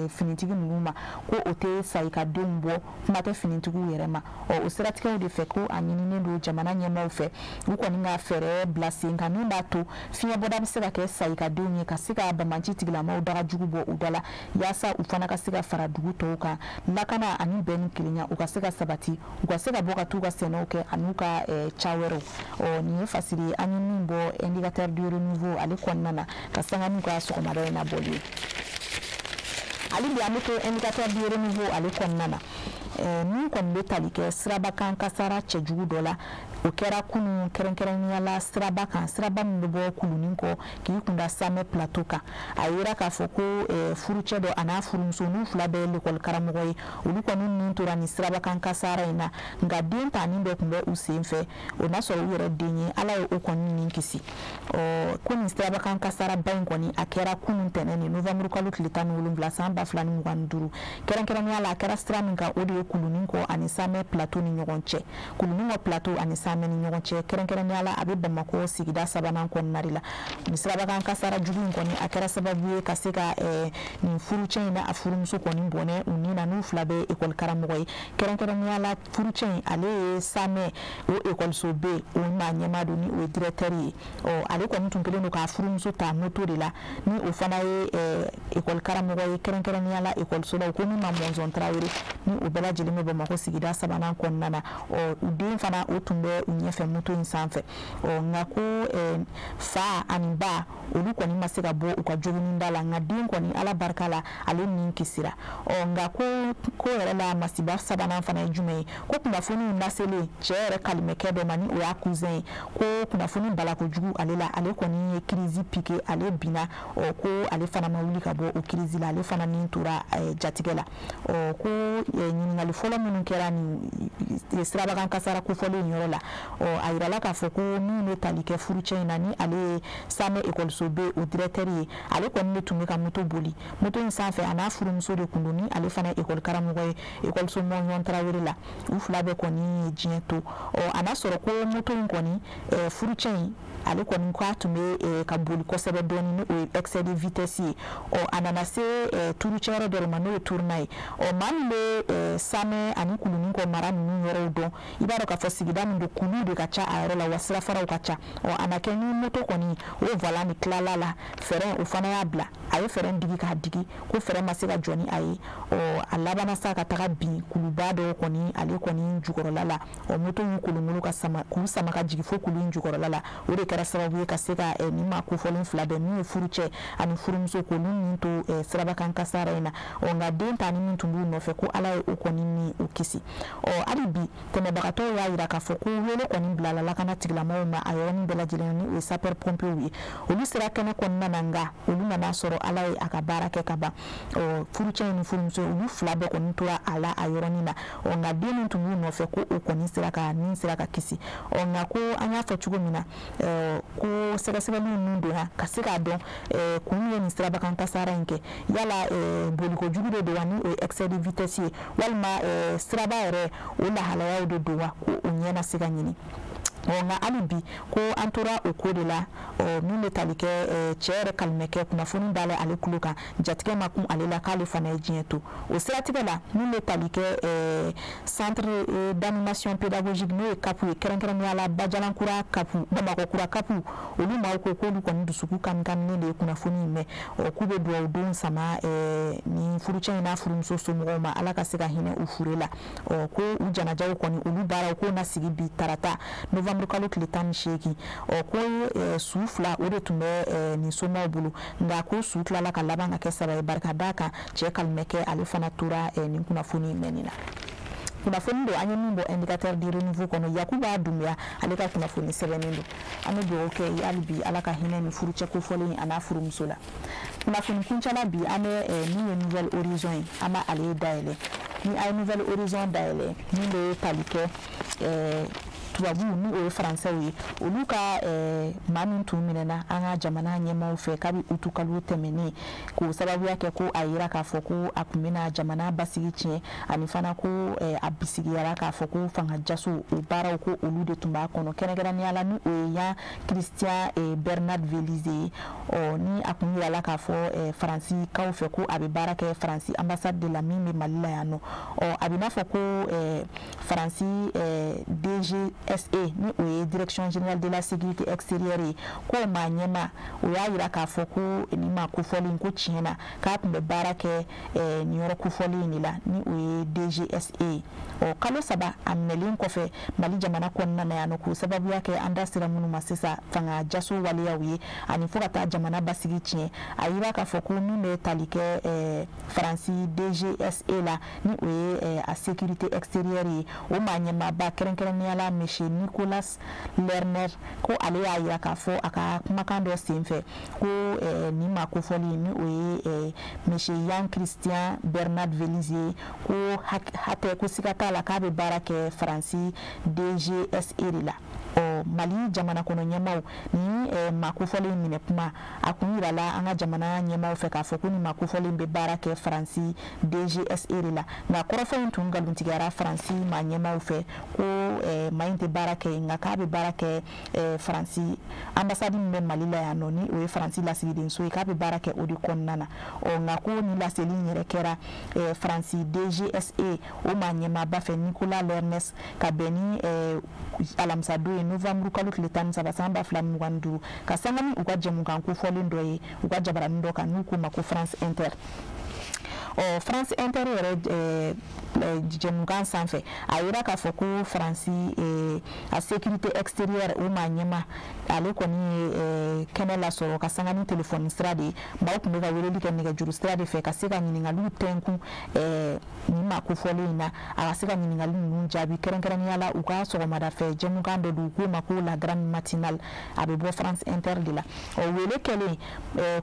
finitigi ninnu ma, ko o tɛ Sayi ka denw bɔ, kuma tɛ finitigiw yɛrɛ ma. O siratigɛw de fɛ, ko a ɲininen don jamana ɲɛmaaw fɛ u kɔni ka fɛɛrɛ bila sen kan min b'a to fiɲɛbɔda bɛ se ka kɛ Sayi ka denw ye, ka se ka banbaanci tigilamaw dagajugu bɔ u da la, yaasa u fana ka se ka fara dugu tɔw kan, lakana ani bɛn ni kelenya u ka se ka sabati, u ka se ka bɔ ka t'u ka sɛnɛw kɛ an'u ka ca wɛrɛw. Nin ye fasiri ye an ye min bɔ Indicateur du renouveau ale kɔnɔna na ka sanga n'u ka sɔgɔmada in na bɔli ye. Hali bi an bɛ to Indicateur du renouveau ale kɔnɔna na, min kɔni bɛ tali kɛ sirabakan kasara cɛjugu dɔ la, o kɛra kunun kɛrɛnkɛrɛnnenya la siraba kan, siraba min bɛ bɔ Kulunin kɔ k'i kunda Samɛ plateau kan. A yira k'a fɔ ko furucɛ dɔ a n'a furumuso, n'u fila bɛɛ ye lekɔli karamɔgɔ ye, olu kɔni nun tora nin sirabakan kasara in na, nka den tanin dɔ tun bɛ u sen fɛ, o ma sɔrɔ u yɛrɛ den ye, Ala ye o kɔni nin kisi. Ko nin sirabakan kasaraba in kɔni a kɛra kunun tɛnɛn ni novembre kalo tile 17 san 2025, kɛrɛnkɛrɛnnenya la a kɛra sira min kan, o de ye Kulunin kɔ ani Samɛ plateau ni ɲɔgɔn cɛ, Kulunin kɔ plateau ani Samɛ ni ɲɔgɔn cɛ, kɛrɛnkɛrɛnnenya la a bɛ Bamakɔ sigida 3nan kɔnɔna de la. Nin sirabakan kasara jugu in kɔni a kɛra sababu ye ka se ka nin furucɛ in n'a furumuso kɔni bɔnɛ u ni na, n'u fila bɛɛ ye ekɔli karamɔgɔ ye, kɛrɛnkɛrɛnnenya la furucɛ in ale ye Samɛ o ekɔliso B o maa ɲɛmaa don, ni o ye directeur ye. Ale kɔni tun kɛlen don k'a furumuso ta moto de la, ni o fana ye ekɔli karamɔgɔ ye, kɛrɛnkɛrɛnnenya la ekɔliso la, o ko min ma Mɔnzɔn Tarawele, ni o bɛɛ lajɛlen bɛ Bamakɔ sigida 3nan kɔnɔna na. U den fana o tun bɛ u ɲɛfɛ moto in sanfɛ. Nka ko fa ani ba olu kɔni ma se ka bɔ u ka joginida la, nka den kɔni Ala barika la ale nin kisira. Nka ko yɛrɛ la masiba 3nan fana ye jumɛn ye, ko kunnafoni laselen cɛ yɛrɛ kalimɛkɛ dɔ ma, ni o y'a cousin ye, ko kunnafoni balakojugu ale la, ale kɔni ye crise piqué, ale binna, ko ale fana ma wuli ka bɔ o crise la, ale fana nin tora jatigɛ la. Ko ɲininkali Ɲininkali fɔlɔ minnu kɛra nin sirabakan kasara kofɔlen in yɔrɔ la, ɔ a yirala k'a fɔ ko min bɛ tali kɛ furucɛ in na, ni ale ye Samɛ ekɔliso B o directeur ye, ale kɔni de tun bɛ ka moto boli. Moto in sanfɛ, a n'a furumuso de kun don, ni ale fana ye ekɔli karamɔgɔ ye ekɔliso Mɔnzɔn Tarawele la. U fila bɛɛ kɔni ye diɲɛ to. Ɔ a n'a sɔrɔ ko moto in kɔni, furucɛ in ale kɔni k'a tun bɛ ka boli kosɛbɛ dɔɔni, ni o ye excès de vitesse ye. Ɔ a nana se turucɛyɔrɔ dɔ de ma, n'o ye tournant ye. Ɔ maa min bɛ Samɛ ani Kulunin kɔ mara ninnu yɔrɔw dɔn, i b'a dɔn k'a fɔ sigida min don, kuluw de ka ca a yɔrɔ la, wa sirafaraw ka ca. Ɔ a na kɛ ni moto kɔni o volant de tilala la, frein o fana y'a bila, a ye frein digi k'a digi ko frein ma se ka jɔ ni a ye. Ɔ a labanna sa ka taga bin kuluba dɔw kɔni ale kɔni jukɔrɔla la. Ɔ moto y'u kolonkolon ka sama k'u sama ka jigin fo kulu in jukɔrɔla la. O de kɛra sababu ye ka se ka nin maa kofɔlen fila bɛɛ, min ye furucɛ ani furumuso, k'olu min to sirabakan kasara in na. Ɔ nka den ta ni min tun b'u nɔfɛ, ko Ala ye o kɔni ni o kisi. Ɔ hali bi tɛmɛbagatɔw y'a yira k'a fɔ ko wele kɔni bilala lakana tigilamɔgɔw ma a yɔrɔnin bɛɛ lajɛlen, ni o ye sapeur pompiers ye. Olu sera kɛnɛ kɔnɔna na, nka olu nana sɔrɔ Ala ye a ka baara kɛ ka ban. Ɔ furucɛ in ni furumuso, olu fila bɛɛ kɔni tora a la a yɔrɔnin na. Ɔ nka den min tun b'u nɔfɛ, ko o kɔni sera ka nin sera ka kisi. Ɔ nka ko an y'a fɔ cogo min na, ko sɛgɛsɛgɛliw nun donna ka se k'a dɔn kun min ye nin sirabakan kasara in kɛ, yala boliko jugu de don wa, ni o ye excès de vitesse ye, walima siraba yɛrɛ o lahalayaw de don wa, ko o ɲɛ na se ka ɲini. Ɔ nka hali bi ko an tora o ko de la. Ɔ min bɛ tali kɛ cɛ yɛrɛ kalimɛkɛ, kunnafoni dalen ale tulo kan, jatigɛ ma kun ale la, k'ale fana ye diɲɛ to. O siratigɛ la, min bɛ tali kɛ centre d'animation pédagogique, n'o ye CAP ye, kɛrɛnkɛrɛnnenya la Bajalankura CAP, Bamakɔkura CAP, olu maaw ko k'olu kɔni dusukun kamikaminen de ye kunnafoni in mɛn. Ɔ k'u bɛ dugawu don sama ni furucɛ in n'a furumuso somɔgɔw ma, Ala ka se ka hinɛ u fure la. Ɔ ko u janajaw kɔni, olu baaraw k'o na sigi bi tarata novembre kalo tile 18. Ɔ ko su fila o de tun bɛ nin somaw bolo, nka ko su tilala ka laban ka kɛ saba ye, barika d'a kan cɛ kalimɛkɛ ale fana tora nin kunnafoni in mɛnni na. Kunnafoni don an ye min bɔ Indicateur du Renouveau kɔnɔ, Yakuba Dunbiya ale ka kunnafoni sɛbɛnnen don. An bɛ dugawu kɛ hali bi, Ala ka hinɛ ni furucɛ kofɔlen a n'a furumuso la. Kunnafoni kuncɛla bi, an bɛ min ye Nouvel Horizon ye, an b'a ale dayɛlɛ. Ni a ye Nouvel Horizon dayɛlɛ, min bɛ tali kɛ tubabu, ni o ye faransɛw ye, olu ka maa min tun minɛna an ka jamana ɲɛmaaw fɛ kabi utu kalo tɛmɛnen, k'o sababuya kɛ ko a yira k'a fɔ ko a tun bɛna jamana basigi tiɲɛ, ani fana ko a bisigiyara k'a fɔ ko fanga jaso o baaraw, ko olu de tun b'a kɔnɔ, kɛrɛnkɛrɛnnenya la ni o ye Yan Christian Bernard Velize ye. Ɔ ni a kun yirala k'a fɔ faransikaw fɛ ko a bɛ baara kɛ Faransi ambassade de la min bɛ Mali la yan nɔ. Ɔ a bɛ n'a fɔ ko Faransi DGSE, ni o ye Direction générale de la sécurité extérieure ye, k'o maa ɲɛma o y'a yira k'a fɔ ko nin maa kofɔlen, ko tiɲɛ na k'a tun bɛ baara kɛ nin yɔrɔ kofɔlen in de la, ni o ye DGSE ye. Ɔ kalo 3 a minɛlen kɔfɛ Mali jamana kɔnɔna na yan nɔ, k'o sababuya kɛ an da sera minnu ma sisan, fanga jaso waleyaw ye, ani fo ka taa jamana basigi tiɲɛ, a yira k'a fɔ ko min bɛ tali kɛ Faransi DGSE la, ni o ye a sécurité extérieure ye, o maa ɲɛmaaba, kɛrɛnkɛrɛnnenya la monsieur Nicolas Lerner, ko ale y'a yira k'a fɔ a ka kumakan dɔ senfɛ ko nin maa kofɔlen, ni o ye monsieur Yan Christian Bernard Velize ye, ko hatɛ ko siga t'a la k'a bɛ baara kɛ Faransi DGSE de la. Ɔ Mali jamana kɔnɔ ɲɛmaaw ni maa kofɔlen minɛ kuma, a kun yirala an ka jamana ɲɛmaaw fɛ k'a fɔ ko nin maa kofɔlen bɛ baara kɛ Faransi DGSE de la, nka kɔrɔfɔ in tun nkalontigiyara Faransi maa ɲɛmaaw fɛ ko maa in tɛ baara kɛ, nka k'a bɛ baara kɛ Faransi ambassade min bɛ Mali la yan nɔ, ni o ye Faransi lasigidenso ye, k'a bɛ baara kɛ o de kɔnɔna na. Ɔ nka ko nin laseli in yɛrɛ kɛra Faransi DGSE o maa ɲɛmaaba fɛ Nicolas Lernes, ka bɛn ni alamisadon ye novembre kalo tile 13 san 2025, ka sanga ni u ka jɛmukan kofɔlen dɔ ye u ka jabaranin dɔ kan, n'u k'o ma ko France Inter. Ɔ France Inter yɛrɛ jɛmukan sanfɛ, a yira k'a fɔ ko Faransi a sécurité extérieure o maa ɲɛma, ale kɔni ye kɛnɛ lasɔrɔ ka sanga ni telefɔni sira de ye. Maaw tun bɛ ka weleli kɛ nɛgɛjuru sira de fɛ ka se ka ɲininkaliw tɛnkun nin maa kofɔlen in na, a ka se ka ɲininkali ninnu jaabi, kɛrɛnkɛrɛnnenya la u ka sɔgɔmada fɛ jɛmukan dɔ don, u k'o ma ko La Grande Matinale, a bɛ bɔ France Inter de la. Ɔ wele kɛlen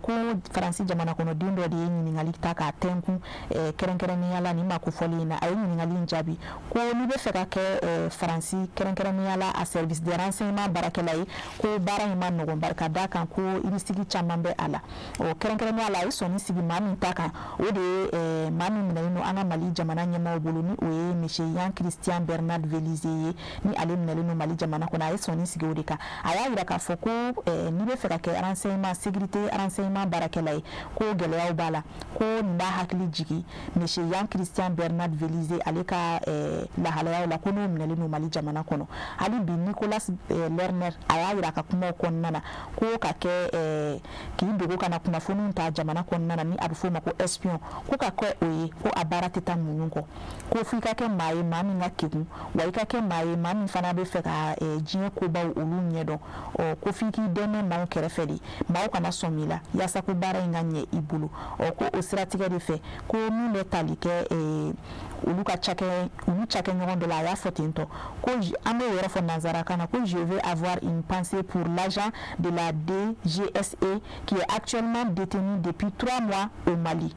ko Faransi jamana kɔnɔden dɔ de ye ɲininkali ta k'a tɛnkun kɛrɛnkɛrɛnnenya la nin maa kofɔlen in na. A ye ɲininkali in jaabi ko n'i bɛ fɛ ka kɛ Faransi kɛrɛnkɛrɛnnenya la a service de renseignement baarakɛla ye, ko baara in ma nɔgɔn bari ka d'a kan ko risque caman bɛ a la. Ɔ kɛrɛnkɛrɛnnenya la a ye sɔnni sigi maa min ta kan, o de ye maa min minɛlen don an ka Mali jamana ɲɛmaaw bolo, ni o ye monsieur Yan Christian Bernard Vélizy ye, ni ale minɛlen don Mali jamana kɔnɔ. A ye sɔnni sigi o de kan. A y'a yira k'a fɔ ko n'i bɛ fɛ ka kɛ renseignement sécurité renseignement baarakɛla ye, ko gɛlɛyaw b'a la, ko nin b'a hakili jigin monsieur Yan Christian Bernard Vélizy ale ka lahalayaw la, ko n'o minɛlen don Mali jamana kɔnɔ. Hali bi Nicolas Lerner a y'a yira a ka kumaw kɔnɔna na ko ka kɛ k'i dogo ka na kunnafoniw ta jamana kɔnɔna na, ni a bɛ f'o ma ko espion, ko ka kɛ o ye ko a baara tɛ taa muɲu kɔ, ko f'i ka kɛ maa ye maa min ka kegun, wa i ka kɛ maa ye maa min fana bɛ fɛ ka diɲɛ kobaw olu ɲɛdɔn. Ɔ ko f'i k'i dɛmɛ maaw kɛrɛfɛ de, maaw kana sɔn i la yaasa ko baara in ka ɲɛ i bolo. Ɔ ko o siratigɛ de fɛ ko min bɛ tali kɛ olu ka cakɛɲɔgɔn dɔ la, a y'a fɔ ten tɔ ko an b'o yɔrɔ fɔ nanzarakan na ko je veux avoir une pensée pour l'agent de la DGSE qui est actuellement détenu depuis 3 mois au Mali.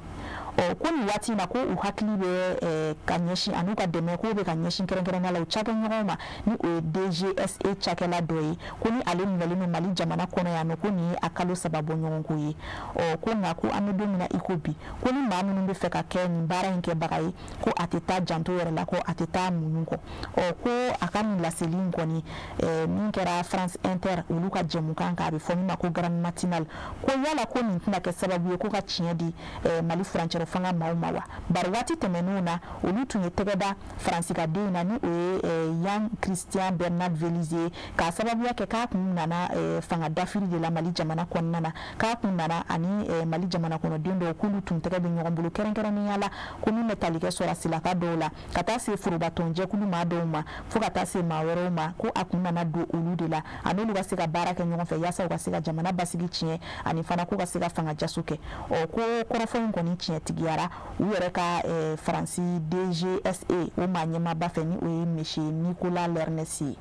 Ɔ ko nin waati in na ko u hakili bɛ ka ɲɛsin ani u ka dɛmɛ k'o bɛ ka ɲɛsin kɛrɛnkɛrɛnnenya la u cakɛɲɔgɔnw ma, ni o ye DGSE cakɛla dɔ ye, ko ni ale minɛlen don Mali jamana kɔnɔ yan nɔ, ko nin ye a kalo 3 bɔɲɔgɔnko ye. Ɔ ko nka ko an bɛ don min na i ko bi, ko ni maa minnu bɛ fɛ ka kɛ nin baara in kɛbaga ye, ko a tɛ taa janto yɛrɛ la, ko a tɛ taa muɲu kɔ. Ɔ ko a ka nin laseli in kɔni min kɛra France Inter olu ka jɛmukan kan, a bɛ fɔ min ma ko Grande Matinale, ko yala ko nin tɛna kɛ sababu ye ko ka tiɲɛ di Mali furancɛ fanga maaw ma wa? Bari waati tɛmɛnenw na olu tun ye tɛgɛ da Faransi ka den na, ni o ye Yan Christian Bernard Vélizy, k'a sababuya kɛ k'a kun nana fanga dafiri de la Mali jamana kɔnɔna na, k'a kun nana ani Mali jamana kɔnɔden dɔw k'olu tun tɛgɛ bɛ ɲɔgɔn bolo kɛrɛnkɛrɛnnenya la, ko min bɛ tali kɛ sɔrɔsilaka dɔw la ka taa se forobatɔnjɛkulu maa dɔw ma fo ka taa se maa wɛrɛw ma, ko a kun nana don olu de la a n'olu ka se ka baara kɛ ɲɔgɔn fɛ yaasa u ka se ka jamana basigi tiɲɛ, ani fana k'u ka se ka fanga jaso kɛ. Ɔ ko kɔrɔfɔ in kɔni tiɲɛ tigiyara u yɛrɛ ka Faransi DGSE o maa ɲɛmaaba fɛ, ni o ye monsieur Nicolas Lerner ye.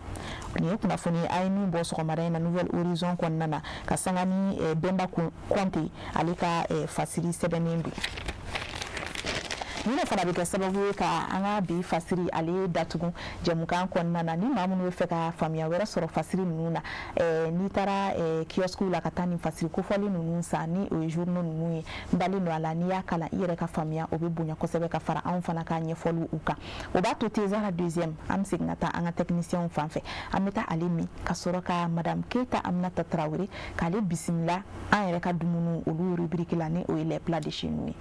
Nin ye kunnafoni an ye min bɔ sɔgɔmada in na Nouvelle Horizon kɔnɔna na, ka sanga ni Bɛnba Kɔnte ale ka fasiri sɛbɛnnen don. Nin de fana bɛ kɛ sababu ye ka an ka bi fasiri ale datugu jɛmukan kɔnɔna na. Ni maa minnu bɛ fɛ ka faamuya wɛrɛ sɔrɔ fasiri ninnu na, n'i taara kiosque la ka taa nin fasiri kofɔlen ninnu san, ni o ye journaux ninnu ye, n dalen don a la n'i y'a kalan i yɛrɛ ka faamuya o bɛ bonya kosɛbɛ ka fara anw fana ka ɲɛfɔliw u kan. O b'a to Tezara deuxième an bɛ segin ka taa an ka technicien fan fɛ, an bɛ taa ale min ka sɔrɔ ka madame Keyita Aminata Tarawele k'ale bisimila an yɛrɛ ka dumuni olu rubrique la, ni o ye les plats de chez nous ye.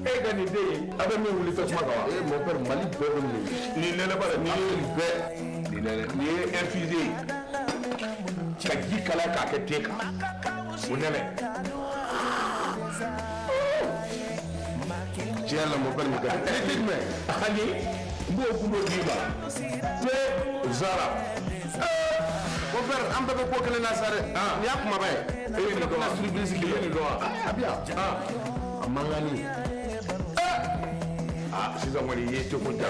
E ka nin den in a bɛ min wuli tasuma kan wa? Mon père, Mali bɛɛ bɛ nin Nin nɛnɛ ba dɛ, nin ye bɛɛ nin nɛnɛ nin ye infusé ye ka ji kalaya k'a kɛ te kan, o nɛnɛ. Tiɲɛ la mon père, nin ka di. E tɛ jumɛn? Ani n b'o gundo d'i ma. Te Zara. Mon père, an bɛɛ bɛ ko kelen na sa dɛ. Nin y'a kumaba ye. E ye nin dɔn wa? Surprise E ye nin dɔn wa? A bɛ yan. A mankanni. Ah, sisan kɔni i ye teko ja.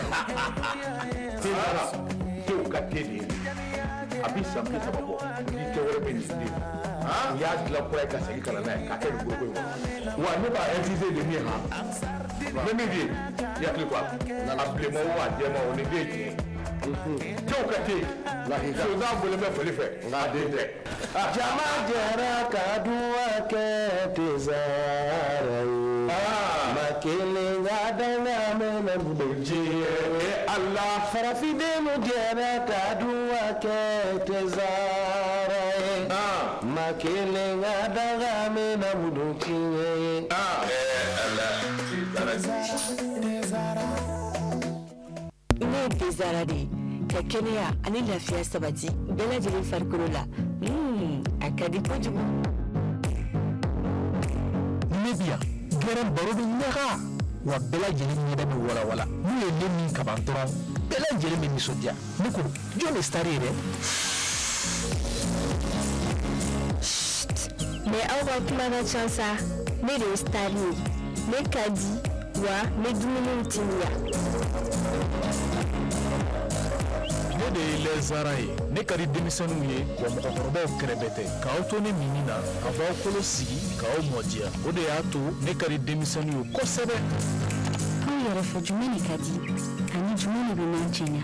Te Zara, tew ka te de ye. A bɛ san 30 bɔ, ni tɛ wɛrɛ bɛ nin den. U y'a dilan kura ye ka segin ka na n'a ye k'a kɛ nin foroko in kɔnɔ. Wa ne b'a infusé de min han. N bɛ min f'i ye, i hakili to a la. A bilenman o a jɛman o, nin den ye tiɲɛ ye. Tew ka te. Sonsan bɔlen bɛ fali fɛ, nka a den tɛ. Jama jɛra ka duwa kɛ Tezara ye. Ma kelen ka danga mɛnɛ diɲɛ. Ala. Farafindenw jɛra ka duwa kɛ Tezara ye. Ma kelen ka danga mɛnɛ diɲɛ ye. Ala. Tezara. Ne ye Tezara de ye. Ka kɛnɛya ani lafiya sabati bɛɛ lajɛlen farikolo la. A ka di kojugu. Ne bi yan gɛrɛn baro bɛ ɲaga wa bɛɛ lajɛlen ɲɛda bɛ walawala n'u ye ne min kaban dɔrɔn bɛɛ lajɛlen bɛ nisɔndiya. Ne ko jɔn de star ye dɛ? Mais aw ka kuma ka ca sa, ne de ye star ye. Ne ka di wa ne dumuniw timiya. de ye lait Zara ye. Ne ka di denmisɛnninw ye, wa mɔgɔkɔrɔbaw kɛrɛfɛ tɛ. K'aw to ne minni na, a b'aw kolo sigi k'aw mɔdiya. O de y'a to ne ka di denmisɛnninw ye kosɛbɛ. Aw yɛrɛ fɛ, jumɛn de ka di ani jumɛn de bɛ n'an cɛɲa?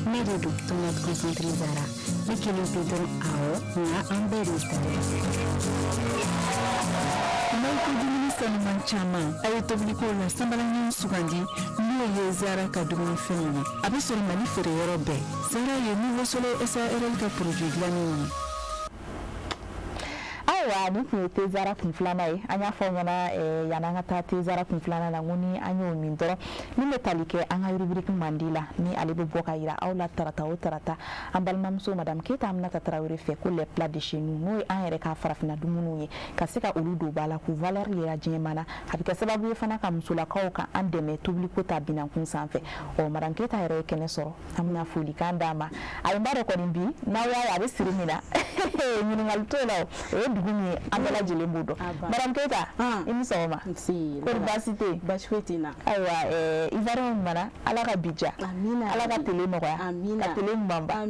Ne de don, tomate concentré Zara. Ne kelen pe dɔrɔn, awɔ, nka an bɛɛ de ta ye. N'aw ko dumuni sanuman caman, a ye tobiliko la sanbalaɲin sugandi, n'o ye Zara ka dumunifɛnw ye. A bɛ sɔrɔ Mali feereyɔrɔ bɛɛ. Zara ye Nouveau Soleil SARL ka produit dilannenw ye. Ayiwa, nin tun ye thé Zara kun filanan ye. An y'a fɔ aw ɲɛna yan'an ka taa thé Zara kun filanan na, n ko ni an y'o min dɔrɔn, min bɛ tali kɛ an ka rubrique mandi la, ni ale bɛ bɔ ka yira aw la tarata o tarata, an balimamuso madame Keyita Aminata Tarawele fɛ, ko les plats de chez nous, n'o ye an yɛrɛ ka farafinna dumuniw ye, ka se ka olu don ba la k'u valeur yira diɲɛ na. A bɛ kɛ sababu ye fana ka musolakaw ka an dɛmɛ tobiliko ta binankun sanfɛ. Ɔ, madame Keyita yɛrɛ ye kɛnɛ sɔrɔ, an bɛna folikan d'a ma. A ye n b'a dɔn kɔni bi n'aw y'a ye a bɛ siri min na, ɲininkali t'o la, o ye dugu min ye, an bɛɛ lajɛlen b'o dɔn. Madame Keyita, i ni sɔgɔma. Kɔri baasi tɛ yen? Baasi foyi tɛ n na. Ayiwa, Ivoirien mana, Ala ka bi diya, Ala ka tele nɔgɔya, ka tele ɲuman ban.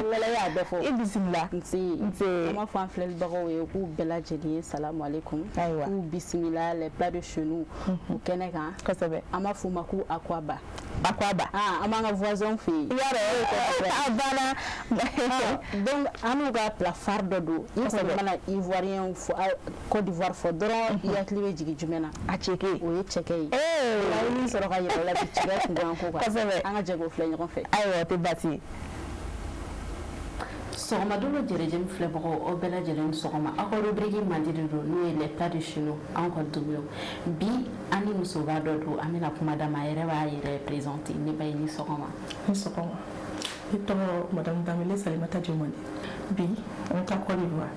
Wala y'a bɛɛ fɔ. I bisimila. Nse. Nse. An b'a fɔ an filɛlibagaw ye k'u bɛɛ lajɛlen ye salamu aleykum. Ayiwa. K'u bisimila les plats de chez nous o kɛnɛ kan. Kosɛbɛ. An b'a f'u ma ko akwaba. Akwaba. An b'an ka voisin fɛ yen. I y'a dɔn, a banna. Donc an n'u ka plat phare dɔ don. I kɔni mana Ivoirien fɔ, Côte d'Ivoire fɔ dɔrɔn, i hakili bɛ jigin jumɛn na? A cɛkɛ. O ye cɛkɛ ye. A ye min sɔrɔ ka yira o la bi, cɛkɛ kunkan ko kan. Kosɛbɛ. An ka jɛ k'o filɛ ɲɔgɔn fɛ. Ayiwa, o tɛ baasi ye. Sɔgɔma don jɛrɛjɛmi filɛbagaw, aw bɛɛ lajɛlen sɔgɔma. Aw ka rubrique mandi de don, n'o ye les plats de chez nous, anw ka dumuniw. Bi an ni musoba dɔ don, an bɛna kuma d'a ma, a yɛrɛ b'a yɛrɛ présenter. Ne ba ye, ni sɔgɔma. Ni sɔgɔma. Ne tɔgɔ madame Danbele Salimata Jomande. Bi an bɛ taa Côte d'Ivoire.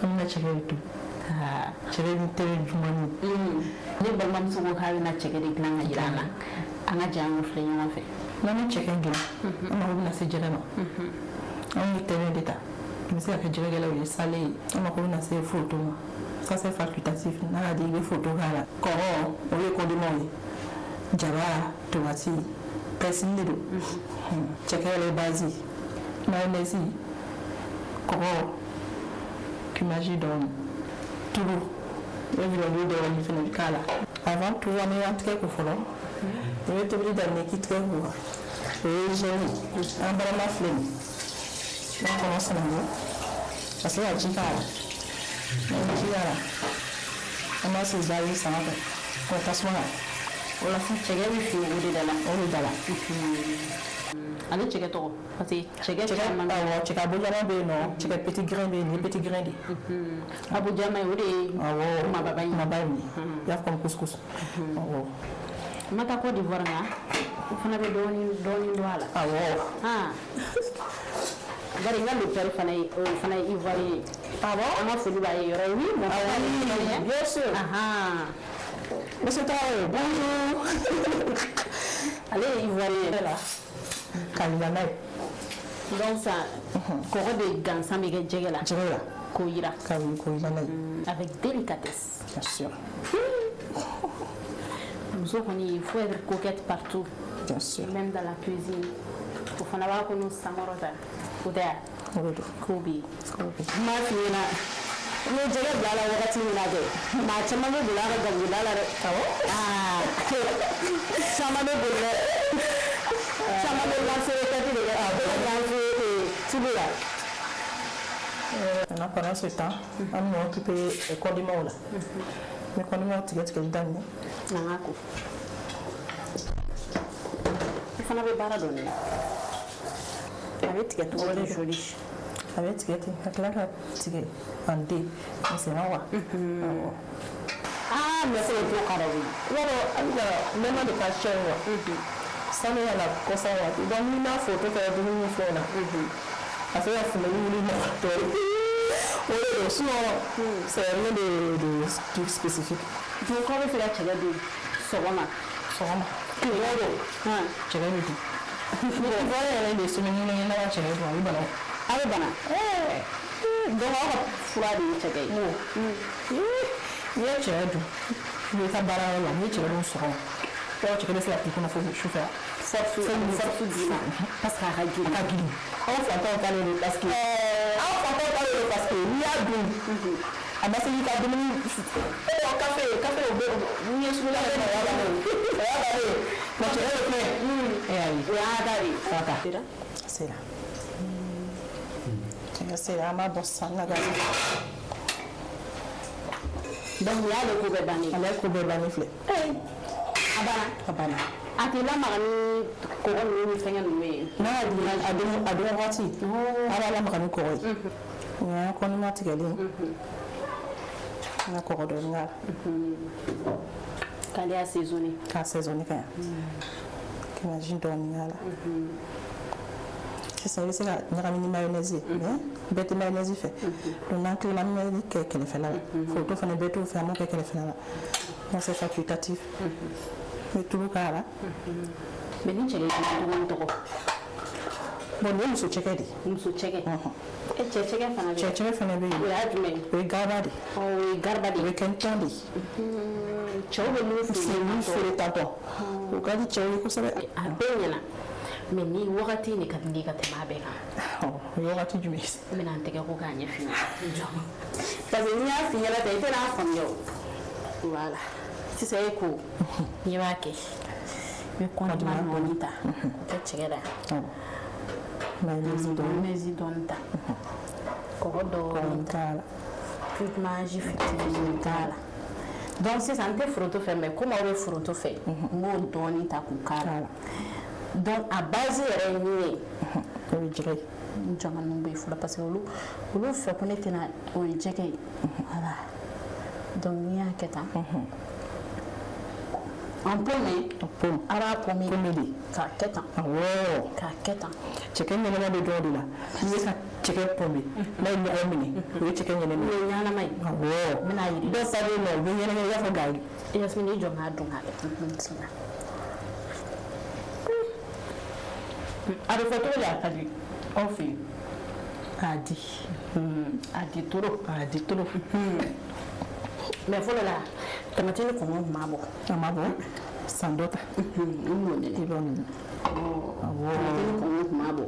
An bɛna cɛkɛ de dun. Cɛkɛ ni tɛbɛ jumani. Ne balimamuso ko k'a bɛna cɛkɛ de dilan ka yira an na. An ka jɛ an k'o filɛ ɲɔgɔn fɛ. N'an bɛ cɛkɛ dilan, an mago bɛna se jɛgɛ ma. An bɛ tɛbɛ de ta. I bɛ se ka kɛ jɛgɛgɛlaw ye, salé ye. An mako bɛna se foto ma. Ça c'est facultatif. N'a ka di i bɛ foto k'a la. Kɔgɔ, o ye condiment ye. Jaba, tomati, persil de don. Cɛkɛ yɛrɛ ye base ye. Mayonnaise, kɔgɔ, cube dɔɔni, tulu, o viande dɔɔni fana bɛ k'a la. Avant tout, an bɛ an tigɛ ko fɔlɔ. I bɛ tobili daminɛ k'i tigɛ ko. O ye hygiène ye. An barama filɛ nin ye. N'an kɔnɔ sanango, ka se ka ji k'a la. N'an ye ji k'a la, an b'a sigi gazi sanfɛ, k'o tasuma kan. O la sisan, cɛkɛ bɛ fin o de da la. O de da la. Ale cɛkɛ tɔgɔ, parce que cɛkɛ caman. Awɔ, cɛkɛ abojama bɛ yen nɔ, cɛkɛ petit grain bɛ yen, nin ye petit grain de ye. Abojama o de ye. Awɔ, kumaba in. Kumaba in ye. I b'a fɔ comme couscous. Awɔ. N ma taa Côte d'Ivoire nka o fana bɛ dɔɔni dɔɔni dɔn a la. Awɔ. Bari n ka le père fana ye, o fana ye Ivoirien ye. Ah bon? An ka foli b'a ye yɔrɔ ye. Oui, mon père est Ivoirien. Bien sûr. Monsieur Traoré, bonjour. Ale ye Ivoirien ye. K'a yira n'a ye. Donc sisan, kɔgɔ de gansan bɛ kɛ jɛgɛ la. Jɛgɛ la. K'o yira. K'a yira n'a ye. Avec délicatesse. Bien sûr. Muso kɔni, il faut être coquette partout. Bien sûr. Même dans la cuisine. O fana b'a kɔnɔ sankɔrɔta. O tɛ wa? O de don. K'o bɛ yen. K'o bɛ yen. N b'a f'i ɲɛna, n ye jɛgɛ bila a la wagati min na kɛ, maa caman bɛ boli a ka gabuguda la dɛ. Awɔ. Aa, caman bɛ boli dɛ. Caman bɛ lancer tête de kɛ, a bɛ lancer tulu la. Maintenant, pendant ce temps, an bɛna occuper condiments la. N bɛ condiments tigɛ tigɛli daminɛ. N'an ka ko. I fana bɛ baara dɔn nin na. A bɛ tigɛ cogo di joli? A bɛ tigɛ ten, ka tila ka tigɛ en dés misɛnman quoi. Awɔ. Ah, mais c'est le ka dɔgɔ. I b'a dɔn, Abiba, nɛma de ka ca quoi. Sanu ka na kɔsa waati. Donc n'i m'a foto kɛ dumuni ni fɛnw na, a se ka funteni wuli mɔgɔ tɔɔrɔ. O de don, sinon c'est rien de truc spécifique. Donc k'aw bɛ fɛ ka cɛkɛ dun sɔgɔma? Sɔgɔma. Tilema don. Cɛkɛ bɛ dun. Ni Ivoirien yɛrɛ de ye semaine kelen n'a ma cɛkɛ dun, a bɛ bana. A bɛ bana. Donc aw ka fura de ye cɛkɛ ye. N'i ye cɛkɛ dun, i bɛ taa baarayɔrɔ la, n'i ye cɛkɛ dun sɔgɔma, i b'a dɔn cɛkɛ bɛ se ka k'i kɔnɔ fo sufɛ. Force d'i ma parce que a ka girin. A ka girin. Anw fantanw ta de don parce que anw fantanw ta de don parce que n'i y'a dun a ma se k'i ka dumuni kafe o bɛ n'i ye sugunɛ kɛ o y'a bannen o y'a bannen mais cɛkɛ de filɛ ayi o y'a ta de ye. A sera cɛkɛ sera an b'a bɔ sisan an ka gazi. Donc o y'ale ko bɛɛ bannen. Ale ko bɛɛ bannen filɛ. A banna. A banna. A tɛ lamaga ni kɔgɔ ninnu ni fɛngɛ ninnu ye. N'a y'a dun a dun waati a b'a lamaga ni kɔgɔ ye. O y'an kɔnɔma tigɛlen. N ka kɔgɔ dɔɔni k'a la. K'ale assaisonner. K'a assaisonner ka ɲa. Kɛmɛji dɔɔni k'a la. Sisan i bɛ se ka ɲagami ni mayonnaise ye mais bɛɛ tɛ mayonnaise fɛ. Donc n'an tilala an bɛ mayonnaise kɛ kɛrɛfɛla la. Foronto fana bɛɛ t'o fɛ an b'o kɛ kɛrɛfɛla la. Donc c'est facultatif. N bɛ tulu k'a la. Mais ni cɛkɛ dilancogo tɔgɔ. Bon nin ye muso cɛkɛ de ye. Muso cɛkɛ. E cɛ cɛkɛ fana bɛ yen. Cɛ cɛkɛ fana bɛ yen. O y'a jumɛn ye? O ye garba de ye. O ye garba de ye. O bɛ kɛ ni tɔn de ye. Cɛw bɛ min feere. Min feere tantɔ. O ka di cɛw ye kosɛbɛ. A bɛɛ ɲɛna. Mais ni wagati in de ka di ne ye ka tɛmɛ a bɛɛ kan. O ye wagati jumɛn ye? N bɛna n tɛgɛ ko k'a ɲɛ f'i ɲɛna. Parce que n'i y'a f'i ɲɛna tan i tɛna a faamuya o. Voilà. Sisan e ko n'i b'a kɛ i bɛ kɔnɔdima dɔɔni ta k'o kɛ cɛkɛ la. Mayonnaise dɔɔni ta. Kɔgɔ dɔɔni k'a la. Cube Maggi fitinin k'a la. Donc sisan n tɛ foronto fɛ mais komi aw bɛ foronto fɛ n b'o dɔɔni ta k'o k'a la. Donc a base yɛrɛ ye min ye. O ye jɛgɛ ye. N jɔ ka ninnu bɔ yen fɔlɔ parce que olu fɛ ko ne tɛna o ye jɛgɛ ye. Voilà. Donc n'i y'a kɛ tan. En pomme. A b'a pomme. Pomme de. K'a kɛ tan. Awɔ. K'a kɛ tan. Cɛkɛ ɲɛnɛma bɛ dɔw de la. N'i ye ka cɛkɛ pomme n'a ye ɲɔgɔn minɛ o ye cɛkɛ ɲɛnɛma ye. O ye ɲɛnama ye. Awɔ. N bɛna yir'i la. Dɔw ta bɛ yen nɔ u bɛ ɲɛnɛma i b'a fɔ gari. Yasmine i jɔ n k'a dun k'a lajɛ. Bisimila. A bɛ fɔ cogo di a ka di aw fɛ yen? A di. A di trop. A di trop. Mais fɔlɔ la tamati ni kɔngɔ tun b'a bɔ. A ma bɔ san dɔ ta. N b'o nɛnɛ. I b'o nɛnɛ. Awɔ. Tamati ni kɔngɔ tun b'a bɔ.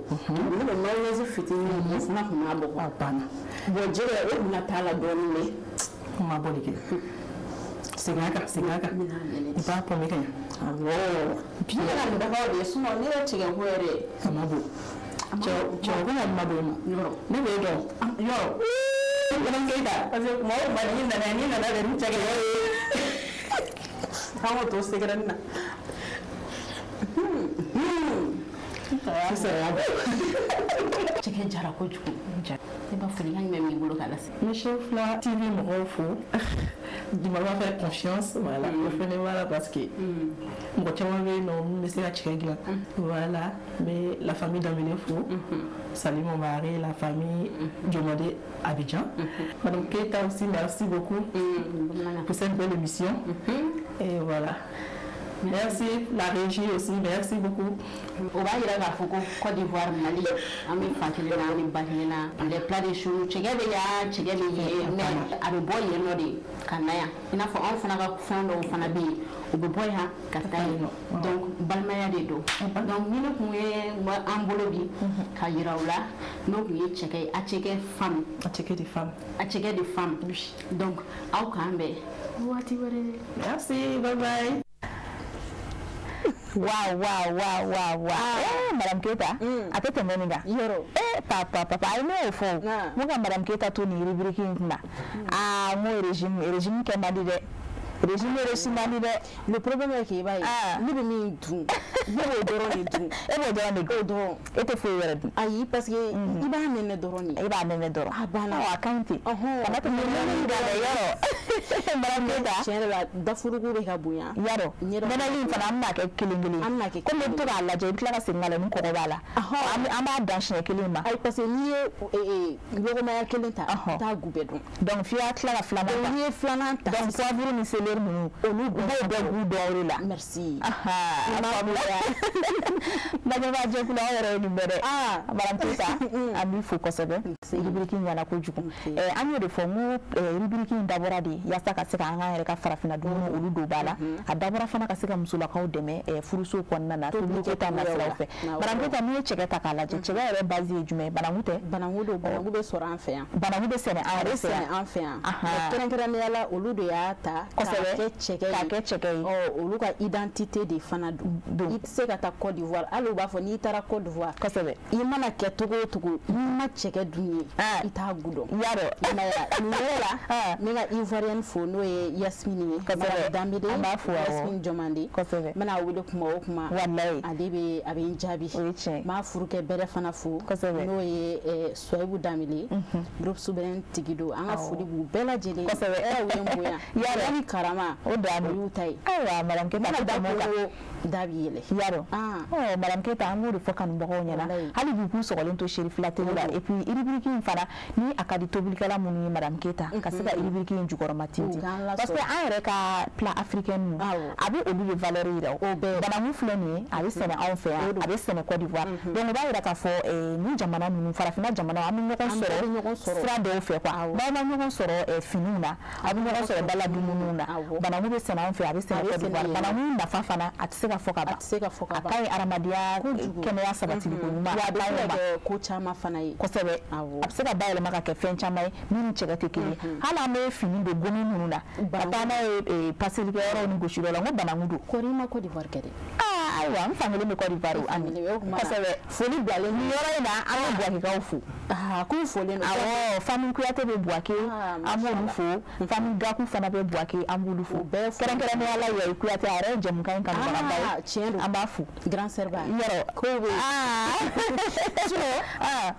Ne bɛ mayonnaise fitinin o fana tun b'a bɔ. A banna. Bon jɛgɛ o tun bɛna t'a la dɔɔnin mais. N ma bɔ de kɛ. Segin a kan segin a kan. I b'a pɔnpe ka ɲa. Awɔ. Bi ne ka nin dagaw de ye sinon ne yɛrɛ cɛkɛ ko yɛrɛ. A ma bɔ. Cɛw ko na ma bɔ i ma. Yɔrɔ. Ne b'e dɔn. Yɔrɔ. Madame Keita, parce que kuma o kuma n'i nana de ni cɛkɛ ye. An k'o to secret na. Sisan y'a bɔ. Cɛkɛ jara kojugu. Ne ba folikan jumɛn b'i bolo k'a lase? Monsieur Fila TV mɔgɔw fo. Du m'avoir fait confiance, voilà. O fɛnɛ b'a la parce que mɔgɔ caman bɛ yen nɔ min bɛ se ka cɛkɛ dilan. Voilà, mais la famille Dembélé fo. Salut mon mari, la famille Diomandé Abidjan. Madame Keita aussi, merci beaucoup pour cette belle émission. Et voilà. Merci, la régie aussi, merci beaucoup. O b'a yira k'a fɔ ko Côte d'Ivoire, Mali, an bɛ fa kelen na, an bɛ ba kelen na. Les plats de chou, cɛkɛ bɛ yan, cɛkɛ bɛ yen, mais a bɛ bɔ yen nɔ de ka na yan. I n'a fɔ anw fana ka fɛn dɔw fana bɛ yen, u bɛ bɔ yan ka taa yen nɔ. Donc balimaya de don. Donc ni ne tun ye an bolo bi ka yira u la, n'o tun ye cɛkɛ ye, a cɛkɛ femme. A cɛkɛ de femme. A cɛkɛ de femme. Donc aw k'an bɛn waati wɛrɛ. Merci, bye bye. Waaw waaw waaw waaw waaw. Eh Madame Keita. A tɛ tɛmɛ nin kan. Yɔrɔ. Eh papa papa ayi ne y'o fɔ o. N ko ka Madame Keita to nin rubrique in kunna. Aa n ko régime kɛ man di dɛ. Régime réussi man di dɛ. Le problème est que i b'a ye. Ne bɛ min dun. Ne b'o dɔrɔn de dun. E b'o dɔrɔn de dun. O dɔrɔn. E tɛ foyi wɛrɛ dun. Ayi parce que i b'a nɛnɛ dɔrɔn de. I b'a nɛnɛ dɔrɔn. A banna. Ɔ a ka ɲi ten. Kana tɛmɛ nɛnɛli kan dɛ yɔrɔ. Madame Keita. Tiɲɛ yɛrɛ la dafurugu bɛ ka bonya. Yarɔ. Nɛnɛli in fana an bɛna kɛ kelen kelen. An bɛna kɛ kelen. Komi i bɛ to k'a lajɛ i bɛ tila ka segin ka na ni kɔgɔ b'a la. An b'a dan siɲɛ kelen ma. Ayi parce que n'i ye lɔgɔmaya kelen ta. I t'a gu bɛɛ dun. Donc f'i ka tila ka filanan ta. N'i ye filanan ta. Donc poivre ni céleri ninnu. Olu b'o bɛɛ gu dɔn o de la. Merci. Lajɛbaa jɛkulu aw yɛrɛ ye nin bɛɛ dɛ. Madame Keita an b'i fo kosɛbɛ. Rubrique in ɲɛna kojugu. An y'o de fɔ n ko rubrique in dabɔra de yaasa ka se ka an k'an yɛrɛ ka farafinna dumuni olu don ba la. A dabɔra fana ka se ka musolakaw dɛmɛ furuso kɔnɔna na tobiliko ta nasiraw fɛ. Madame Keita, n'i ye cɛkɛ ta k'a lajɛ, cɛkɛ yɛrɛ base ye jumɛn ye? Bananku tɛ? Bananku don, bananku bɛ sɔrɔ an fɛ yan. Bananku bɛ sɛnɛ an yɛrɛ fɛ yan. An fɛ yan. Kɛrɛnkɛrɛnnenya la, olu de y'a ta k'a kɛ cɛkɛ ye. K'a kɛ cɛkɛ ye. Ɔ, olu ka identité de fana don. I tɛ se ka taa Côte d'Ivoire, hali u b'a fɔ n'i taara Côte d'Ivoire. Kosɛbɛ. I mana kɛ cogo o cogo, n'i ma cɛkɛ dun ye, i t'a goût dɔn. I y'a dɔn. I m'a ye wa? Nin yɔrɔ la, n bɛ ka Ivoirienne fo, n'o ye Yasmine ye. Kosɛbɛ. Madame Danbele. An b'a fo, awɔ. Yasmine Jɔmande. Kosɛbɛ. N bɛna wele kuma o kuma. Walayi. Ale bɛ, a bɛ n jaabi. O ye tiɲɛ ye. N b'a furukɛ bɛrɛ fana fo. Kosɛbɛ. N'o ye Suwayibu Danbele. Groupe Souverain tigi don. An ka foli b'u bɛɛ lajɛlen. Kosɛbɛ. Ɛrɛ, u ye n bonya. Y'a dɔn. Ni karama. O dan don. O y'u ta ye. Ayiwa, Madame Keita, Mana ko da tɛmɛ o kan. ko da b'i yɛlɛ. I y'a dɔn. Ɔ, Madame Keita, an b'o de fɔ kanubagaw ɲɛna. Hali bi k'u sɔgɔlen to Cherifila télé la. Et puis rubrique in fana, ni a ka di tobilikɛla minnu ye, Madame Keita, ka se ka rubrique in jukɔrɔma tintin. Parce que an yɛrɛ ka plat africain ninnu, a bɛ olu de valeur yira. O bɛɛ. Bananku filɛ nin ye, a bɛ sɛnɛ anw fɛ yan, a bɛ sɛnɛ Côte d'Ivoire. Donc o b'a yira k'a fɔ nin jamana ninnu, farafinna jamanaw, an bɛ ɲɔgɔn sɔrɔ sira dɔw fɛ quoi. N'aw ma ɲɔgɔn sɔrɔ finiw na, aw bɛ ɲɔgɔn sɔrɔ dala dumuniw na. Bananku bɛ sɛnɛ anw fɛ, a bɛ sɛnɛ Côte d'Ivoire. Bananku nafa fana, a tɛ se ka fɔ ka ban. A tɛ se ka fɔ ka ban. A ka ɲi adamadenya kɛnɛya sabatiliko ɲuman. Wa a bɛ se ka kɛ ko caman fana ye. Kosɛbɛ. A bɛ se ka bayɛlɛma ka kɛ fɛn caman ye min ni cɛkɛ tɛ kelen ye. Hali an bɛ fini don gomi minnu na, ka taa n'a ye paselikɛyɔrɔw ni gosiyɔrɔ la, n ko bananku don. Kɔri, i ma Côte d'Ivoire kɛ dɛ. Ayiwa, n fankelen bɛ Côte d'Ivoire Ami. Kosɛbɛ. Foli bilalen nin yɔrɔ in na, an bɛ Buwakekaw fo. K'u folen don. Awɔ, famille Kuyate bɛ Buwake, an b'olu fo. Famille Gaku fana bɛ Buwake, an b'olu fo. Kɛrɛnkɛrɛnnenya la, Yayi Kuyate, a yɛrɛ ye jɛmukan in kanubagaba ye. Tiɲɛ don. An b'a fo. Grand sœur ba. Yɔrɔ. Kow bɛ yen. Sinon,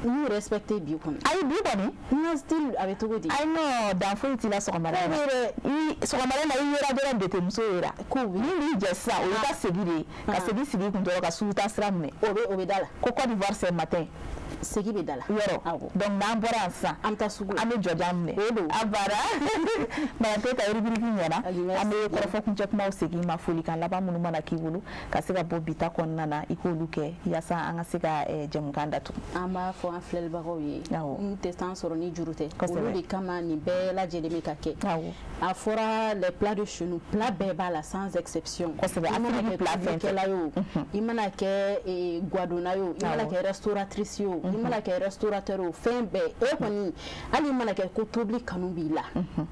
n y'u respecté bi kɔni. Ayi, bi kɔni. N ka style a bɛ cogo di? Ayi non, dan foyi t'i la sɔgɔmada in na. I sɔgɔmada in na, i yera dɔrɔn betemuso yera. Ko min b'i jɛ sisan, o y'i ka segi de ye. Ka segi sigi kun dɔrɔn ka suguta sira minɛ. O bɛ da la. Ko Côte d'Ivoire c'est matin. Segi bɛ da la. Yɔrɔ. Donc n'an bɔra yan sisan, an bɛ taa sugu la. An bɛ jɔjan minɛ. O don. A baara. Madame Keita, rubrique ɲɛna. An bɛ kɔrɔfɔ kuncɛ kumaw segin ma, folikan laban minnu mana k'i bolo ka se ka bɔ bi ta kɔnɔna na, i k'olu kɛ yaasa an ka se ka jɛmukan datugu. An b'a fɔ an filɛlibagaw ye, n tɛ san sɔrɔ ni juru tɛ. Olu de kama nin bɛɛ lajɛlen bɛ ka kɛ. A fɔra les plats de chez nous, plat bɛɛ b'a la sans exception. Kosɛbɛ. I mana kɛ plat fɛn tobilikɛla ye o, i mana kɛ gwadonna ye o, i mana kɛ restauratrice ye o, i mana kɛ restaurateur o, fɛn bɛɛ e kɔni, hali i mana kɛ ko tobili kanu b'i la,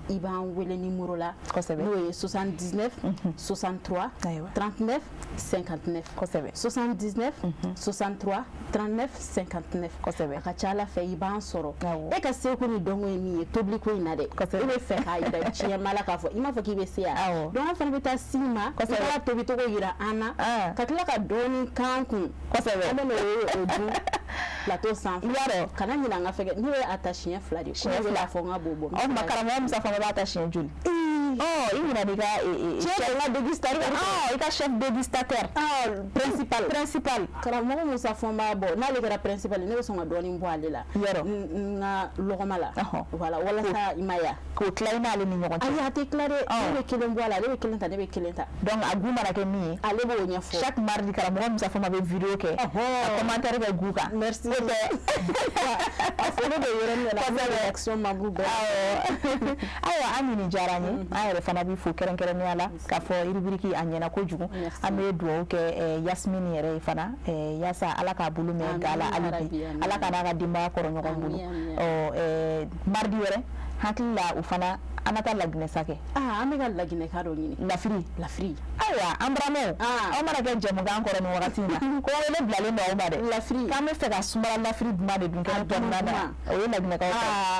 i b'an wele numéro la. Kosɛbɛ. N'o ye 79 63 39 59. Kosɛbɛ. 79 63 39 59. Kosɛbɛ. A ka ca Ala fɛ, i b'an sɔrɔ. E ka seko ni dɔnko ye min ye tobiliko in na dɛ, e bɛ fɛ k'a yira diɲɛmaa la k'a fɔ i m'a fɔ k'i bɛ se yan. Donc an fana bɛ taa s'i ma, i b'a tobicogo yira an na, ka tila ka dɔɔni k'an kun. Kosɛbɛ. An bɛ n'o dun plateau sanfɛ. Yɔrɔ. Kana ɲinɛ an ka fɛgɛ, ne bɛ a ta siɲɛ 2 de. Siɲɛ 2. K'a fɔ n ka b'o bɔ. Ɔ, ma karamɔgɔ Musa fana b'a ta siɲɛ joli? Ɔ, i ɲinɛ n'i ka chef la dégustateur. I ka chef dégustateur. Principal. Principal. Karamɔgɔ Musa fɔ b'a bɔ, n'ale kɛra principal, ne bɛ sɔn ka dɔɔni bɔ ale la. Yɔrɔ. N ka lɔgɔma la. Voilà, walasa i ma ya. K'o tila i n'ale ni ɲɔgɔn cɛ. Ayi, a tɛ tila dɛ. Ne bɛ kelen bɔ a la, ale bɛ kelen ta, ne bɛ kelen ta. Donc a goût mana kɛ min ye, ale b'o ɲɛfɔ. Chaque mardi, karamɔgɔ Musa Fama bɛ vidéo kɛ. Ka commentaire kɛ goût kan. Merci. O tɛ. A foli bɛ yɔrɔnin dɔ la. Réaction membre bɛɛ. Awɔ. Ayiwa, an nin diyara an ye. An yɛrɛ fana b'i fo kɛrɛnkɛrɛnnenya la k'a fɔ rubrique a ɲɛna kojugu. An bɛ dugawu kɛ Yasmine yɛrɛ ye fana, yaasa Ala k'a bolo mɛn ga la hali bi, Ala ka n'a ka denbaya kɔrɔ ɲɔgɔn bolo. Ɔ, mardi wɛrɛ, hakili la o fana an ka taa Laginɛ sa kɛ. An bɛ ka Laginɛka dɔ ɲini. Lafiri. Lafiri. Ayiwa, an buranmaw, aw mana kɛ jɛmukan kɔrɔ nin wagati in na, ko wele bilalen don aw ma dɛ. Lafiri. K'an bɛ fɛ ka sumala lafiri duman de dun kɛnɛ kɔnɔna na. O ye Laginɛkaw ta ye.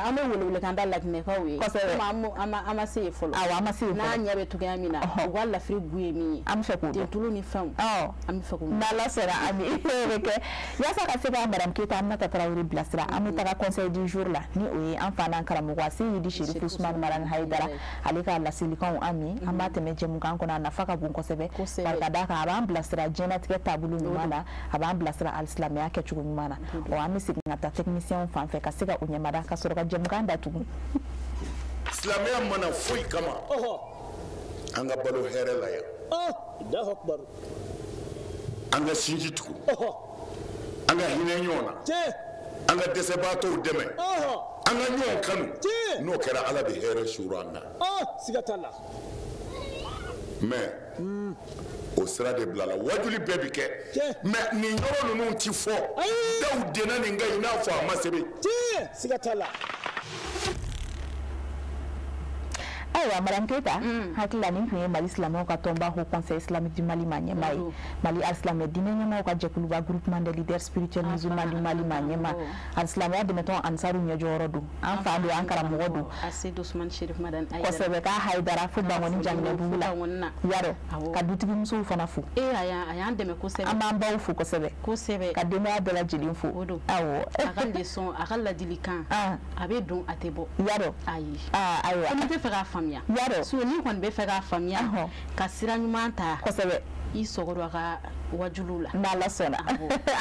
An bɛ welewelekan da Laginɛkaw ye. Kosɛbɛ. Komi an ma se yen fɔlɔ. Awɔ, an ma se yen fɔlɔ. N'a ɲɛ bɛ cogoya min na, u ka lafiri goût ye min ye. An bɛ fɛ k'o dɔn. Tentulu ni fɛnw. An bɛ fɛ k'o dɔn. N'Ala sɔnna, Ami, o bɛ kɛ. Yaasa ka se ka Madame Keita Aminata Tarawele bilasira, an bɛ taga conseil du jour la, ni o ye an fa n'an karamɔgɔ Seyidi Serifu Usumani Marani Hayidara, ale ka laselikanw Ami, an b'a tɛmɛ jɛmukan kɔnɔ, a nafa ka bon kosɛbɛ. Bari ka d'a kan, a b'an bilasira diɲɛlatigɛ taabolo ɲuman na, a b'an bilasira alisilamɛya kɛcogo ɲuman na. Ɔ, an bɛ segin ka taa technicien fan fɛ ka se ka o ɲɛmada ka sɔrɔ ka jɛmukan datugu. Silamɛya mana foyi kama, an ka balo hɛrɛ la yan. An ka sinji tugu, an ka hinɛ ɲɔgɔn na, An ka dɛsɛbaatɔw dɛmɛ. An ka ɲɔgɔn kanu. N'o kɛra Ala bɛ hɛrɛ suuru an na. Siga t'a la. Mais o sira de bilala wajuli bɛɛ bi kɛ. Mais nin yɔrɔ ninnu ti fɔ. Daw denna nin kan i n'a fɔ a ma sɛbɛn. Siga t'a la. Ayiwa Madame Keita, hakili la nin tun ye Mali silamɛw ka tɔnba Haut Conseil islamique du Mali maa ɲɛmaa ye. Mali alisilamɛ diinɛ ɲɛmaaw ka jɛkuluba groupement des leaders spirituels musulmans du Mali maa ɲɛmaa. Alisilamɛya dɛmɛtɔn Ansaru ɲɛjɔyɔrɔ don. An fa don, an karamɔgɔ don. Kosɛbɛ k'a Hayidara fo Bangɔni Jaminɛbugu la. Yarɔ ka dutigimusow fana fo. A y'an dɛmɛ kosɛbɛ. An b'an baw fo kosɛbɛ. Kosɛbɛ. Ka denbaya bɛɛ lajɛlen fo. Awɔ. A ka leçon, a ka ladilikan. A bɛ don a tɛ bɔ. Yarɔ. Ayi. Ayiwa. Ko n'i tɛ fɛ k'a faamuya. Yarɔ. Sinon n'i kɔni bɛ fɛ k'a faamuya. Ka sira ɲuman ta. Kosɛbɛ. I sɔgɔ don a ka wajuliw la. N'Ala sɔnna.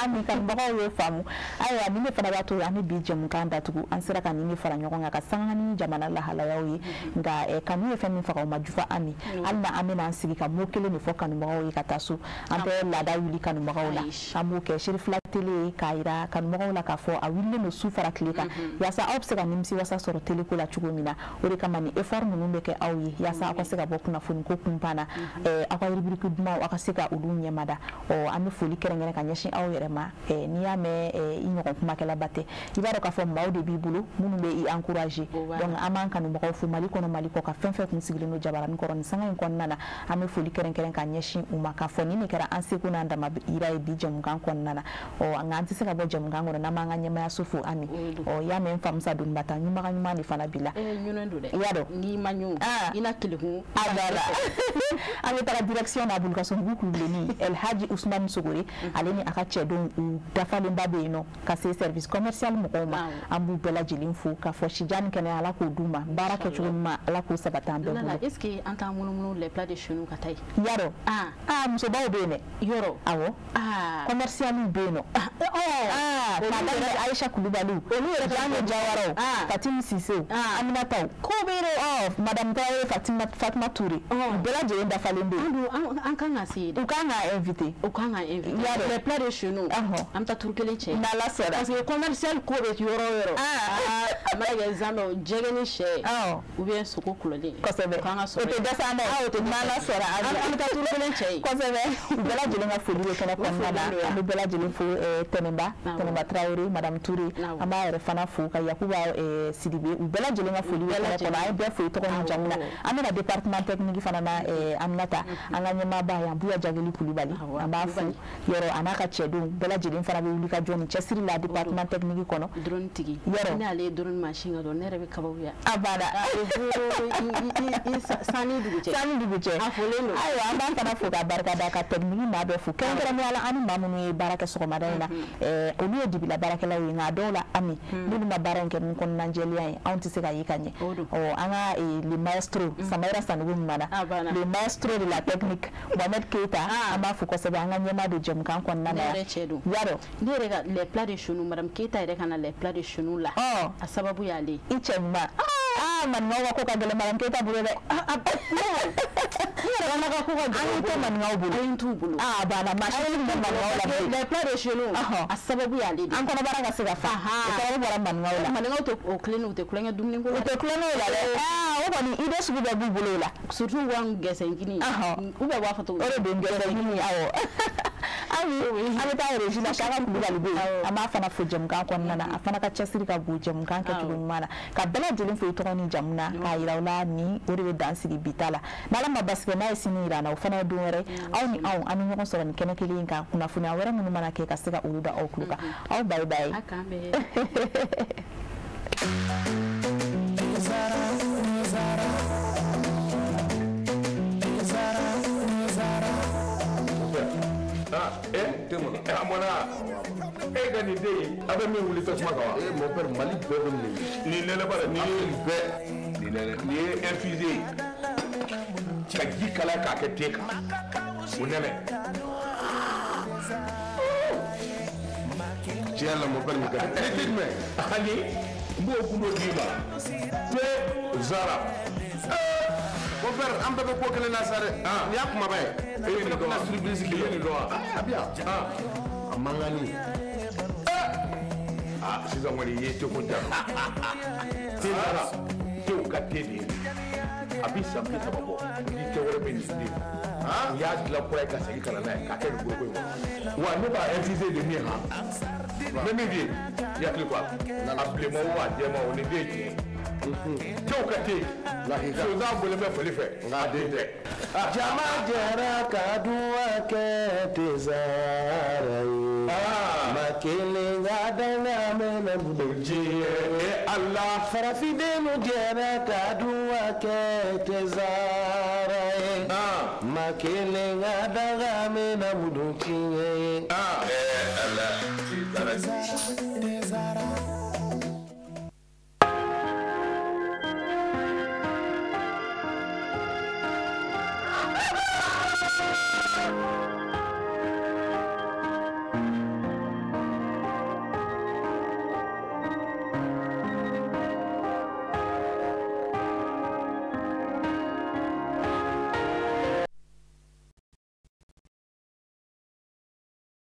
An ni kanubagaw y'o faamu. Ayiwa nin de fana b'a to an bɛ bi jɛmukan datugu. An sera ka nin de fara ɲɔgɔn kan ka sanga ni jamana lahalayaw ye. Nka kanu ye fɛn min faga o ma jufa Ami. Hali na an bɛna an sigi ka mot kelen de fɔ kanubagaw ye ka taa so. An tɛ laada wuli kanubagaw la. An b'o kɛ Cherifila télé k'a yira kanubagaw la k'a fɔ a wulilen don su fara tile kan. Yaasa aw bɛ se ka nimisiwasa sɔrɔ télé ko la cogo min na. O de kama ni effort ninnu bɛ kɛ aw ye yaasa aw ka se ka bɔ kunnafoni ko kunpan na. Aw ka rubrique dumanw aw ka se ka olu ɲɛmada. An bɛ foli kɛrɛnkɛrɛn ka ɲɛsin aw yɛrɛ ma. N'i y'a mɛn i ɲɔgɔn kumakɛlaba tɛ, i b'a dɔn k'a fɔ maaw de b'i bolo minnu bɛ i encourager. Donc an b'an kanubagaw fo Mali kɔnɔ Mali kɔ kan, fɛn fɛn kun sigilen don jabaranin kɔrɔ nin sanga in kɔnɔna na, an bɛ foli kɛrɛnkɛrɛn ka ɲɛsin u ma k'a fɔ nin de kɛra an seko n'an dama yira ye bi jɛmukan kɔnɔna na. Nka an tɛ se ka bɔ jɛmukan kɔnɔ n'an m'an ka ɲɛmaayaso fo Ami. I y'a mɛn n famusa Donibata ɲumaga ɲuman de fana b'i la. I y'a dɔn. N'i ma ɲun, i na kelekun. A banna. An bɛ taga direction na Bulukasunbugu Kulubilenni El Hadji Ousmane Sogore, ale ni a ka cɛdenw u dafalenba bɛ yen nɔ ka se service commercial mɔgɔw ma. An b'u bɛɛ lajɛlen fo k'a fɔ sijan ni kɛnɛya Ala k'o d'u ma, baara kɛcogo ɲuman Ala k'o sabati an bɛɛ bolo. Est ce que an t'an munumunu les plats de chez nous ka taa yen? Yarɔ. Musobaw bɛ yen dɛ. Yɔrɔ. Awɔ. Commercial bɛ yen nɔ. K'a daminɛ Aïcha Kulubaliw, olu yɛrɛ Jango Jawaraw, Fatim Sisew, Aminataw. Ko bɛ yen dɛ. Madame Traoré, Fatima Touré, u bɛɛ lajɛlen dafalen bɛ yen. An kan ka se yen dɛ. U kan ka invité. U kan ka invité. Les plats de chez nous. An bɛ taa turu kelen cɛ. N'Ala sɔnna. Parce que commercial ko bɛ yɔrɔ o yɔrɔ. A mana kɛ zamɛ jɛgɛ ni sɛ. Ou bien sogo kulolen. Kosɛbɛ. O kan ka sɔrɔ. O tɛ dɛsɛ an na. O tɛ n'Ala sɔnna. An bɛ taa turu kelen cɛ yen. Kosɛbɛ. U bɛɛ lajɛlen ka foli bɛ kɛnɛ kɔnɔna na. An bɛ bɛɛ lajɛlen fo Tɛnɛnba, Tɛnɛnba Traoré, Madame Touré. An b'a yɛrɛ fana fo ka Yakuba Sidibe. U bɛɛ lajɛlen ka foli bɛ kɛnɛ kɔnɔ. An ye bɛɛ fo i tɔgɔ ni jamu na. An bɛna département technique fana na Aminata. An ka ɲɛmaaba yan Buya Jageli Kulubali. An b'a fo yɔrɔ a n'a ka cɛdenw bɛɛ lajɛlen fana bɛ wuli ka jɔ ni cɛsiri la département technique kɔnɔ. Drone tigi. Yɔrɔ. Ne ale ye drone machine ka dɔn ne yɛrɛ bɛ kabakoya. A banna. Sanni dugu cɛ. Sanni dugu cɛ. A folen don. Ayiwa an b'an fana fo ka barika da ka technique maa bɛɛ fo kɛrɛnkɛrɛnnenya la an ni maa minnu ye baara kɛ sɔgɔmada in na. Olu ye dibila baarakɛlaw ye nka a dɔw la Ami n'olu ma baara in kɛ ni kɔnɔnajɛlenya ye anw tɛ se ka ye ka ɲɛ. An ka le maestro Samayira Sanogo Ɲumana, le maestro de la technique Mohamed Keita, an b'a fo kosɛbɛ an ka ɲɛmaa don jɛmukan kɔnɔna na. Ne yɛrɛ cɛ don. Yarɔ. Ne yɛrɛ ka les plats de chez nous Madame Keita yɛrɛ ka na les plats de chez nous la. A sababu y'ale. I cɛ ɲuman. Maninkaw ka ko ka gɛlɛn Madame Keita bolo dɛ. Ne yɛrɛ fana ka ko ka gɛlɛn. An y'i to maninkaw bolo. An y'i t'u bolo. A banna maa si tɛ maninkaw la bilen. Les plats de chez nous. A sababu y'ale de. An kɔnɔbara ka se ka fa. O sababu bɔra maninkaw la. Maninkaw tɛ o tilen u tɛ tulonkɛ dumuni ko la. U tɛ tulonkɛ o la dɛ. O kɔni idée sugu bɛɛ b'u bolo o la. Surtout u ka gɛsɛnkini. U bɛɛ b'a fɔ cogo di? O de don gɛsɛnkini awɔ. Ami an bɛ taa régie la Saka Kulubali bɛ yen. An b'a fana fo jɛmukan kɔnɔna na. A fana ka cɛsiri ka bon jɛmukan kɛcogo ɲuman na. Ka bɛɛ lajɛlen fo i tɔgɔ ni jamu na k'a yira u la ni o de bɛ dan sigi bi ta la. N'Ala ma basi kɛ n'a ye sini yira an na o fana ye don wɛrɛ. Aw ni anw an bɛ ɲɔgɔn sɔrɔ nin kɛnɛ kelen in kan kunnafoniya wɛrɛ minnu mana kɛ ka se ka olu da aw tulo kan. Aw bye bye. A k'an bɛn. A mɔna e ka nin den in a bɛ min wuli tasuma kan wa. Mon père Mali bɛɛ bɛ nin ye. Nin nɛnɛ ba nin ye bɛɛ nin nɛnɛ nin ye infusé ye ka ji kalaya k'a kɛ te kan o nɛnɛ. Tiɲɛ la mon père nin ka di. Ne tɛ jumɛn. Ani n b'o gundo d'i ma te zara. Mon père an bɛɛ bɛ ko kelen na sa dɛ. Nin y'a kumaba ye. E ye nin dɔn wa? E ye nin dɔn wa? A bi yan. A mankanni. Aa sisan kɔni i ye teko ja te nana tew ka te de ye a bi san 30 bɔ ni te wɛrɛ bɛ nin den u y'a dilan kura ye ka segin ka na n'a ye k'a kɛ nin boloko in kɔnɔ wa ne b'a infuser de min han n bɛ min f'i ye i hakili to a la a bilenman o a jɛman o ni den ye tiɲɛ ye tew ka te sonsan bɔlen bɛ fali fɛ nka a den tɛ. Jama jɛra ka duwa kɛ tezara ye ma kelen ka danga mɛnɛ diɲɛ Ala farafindenw jɛra ka duwa kɛ tezara ye ma kelen ka danga mɛnɛ diɲɛ ye. Ala Tezara.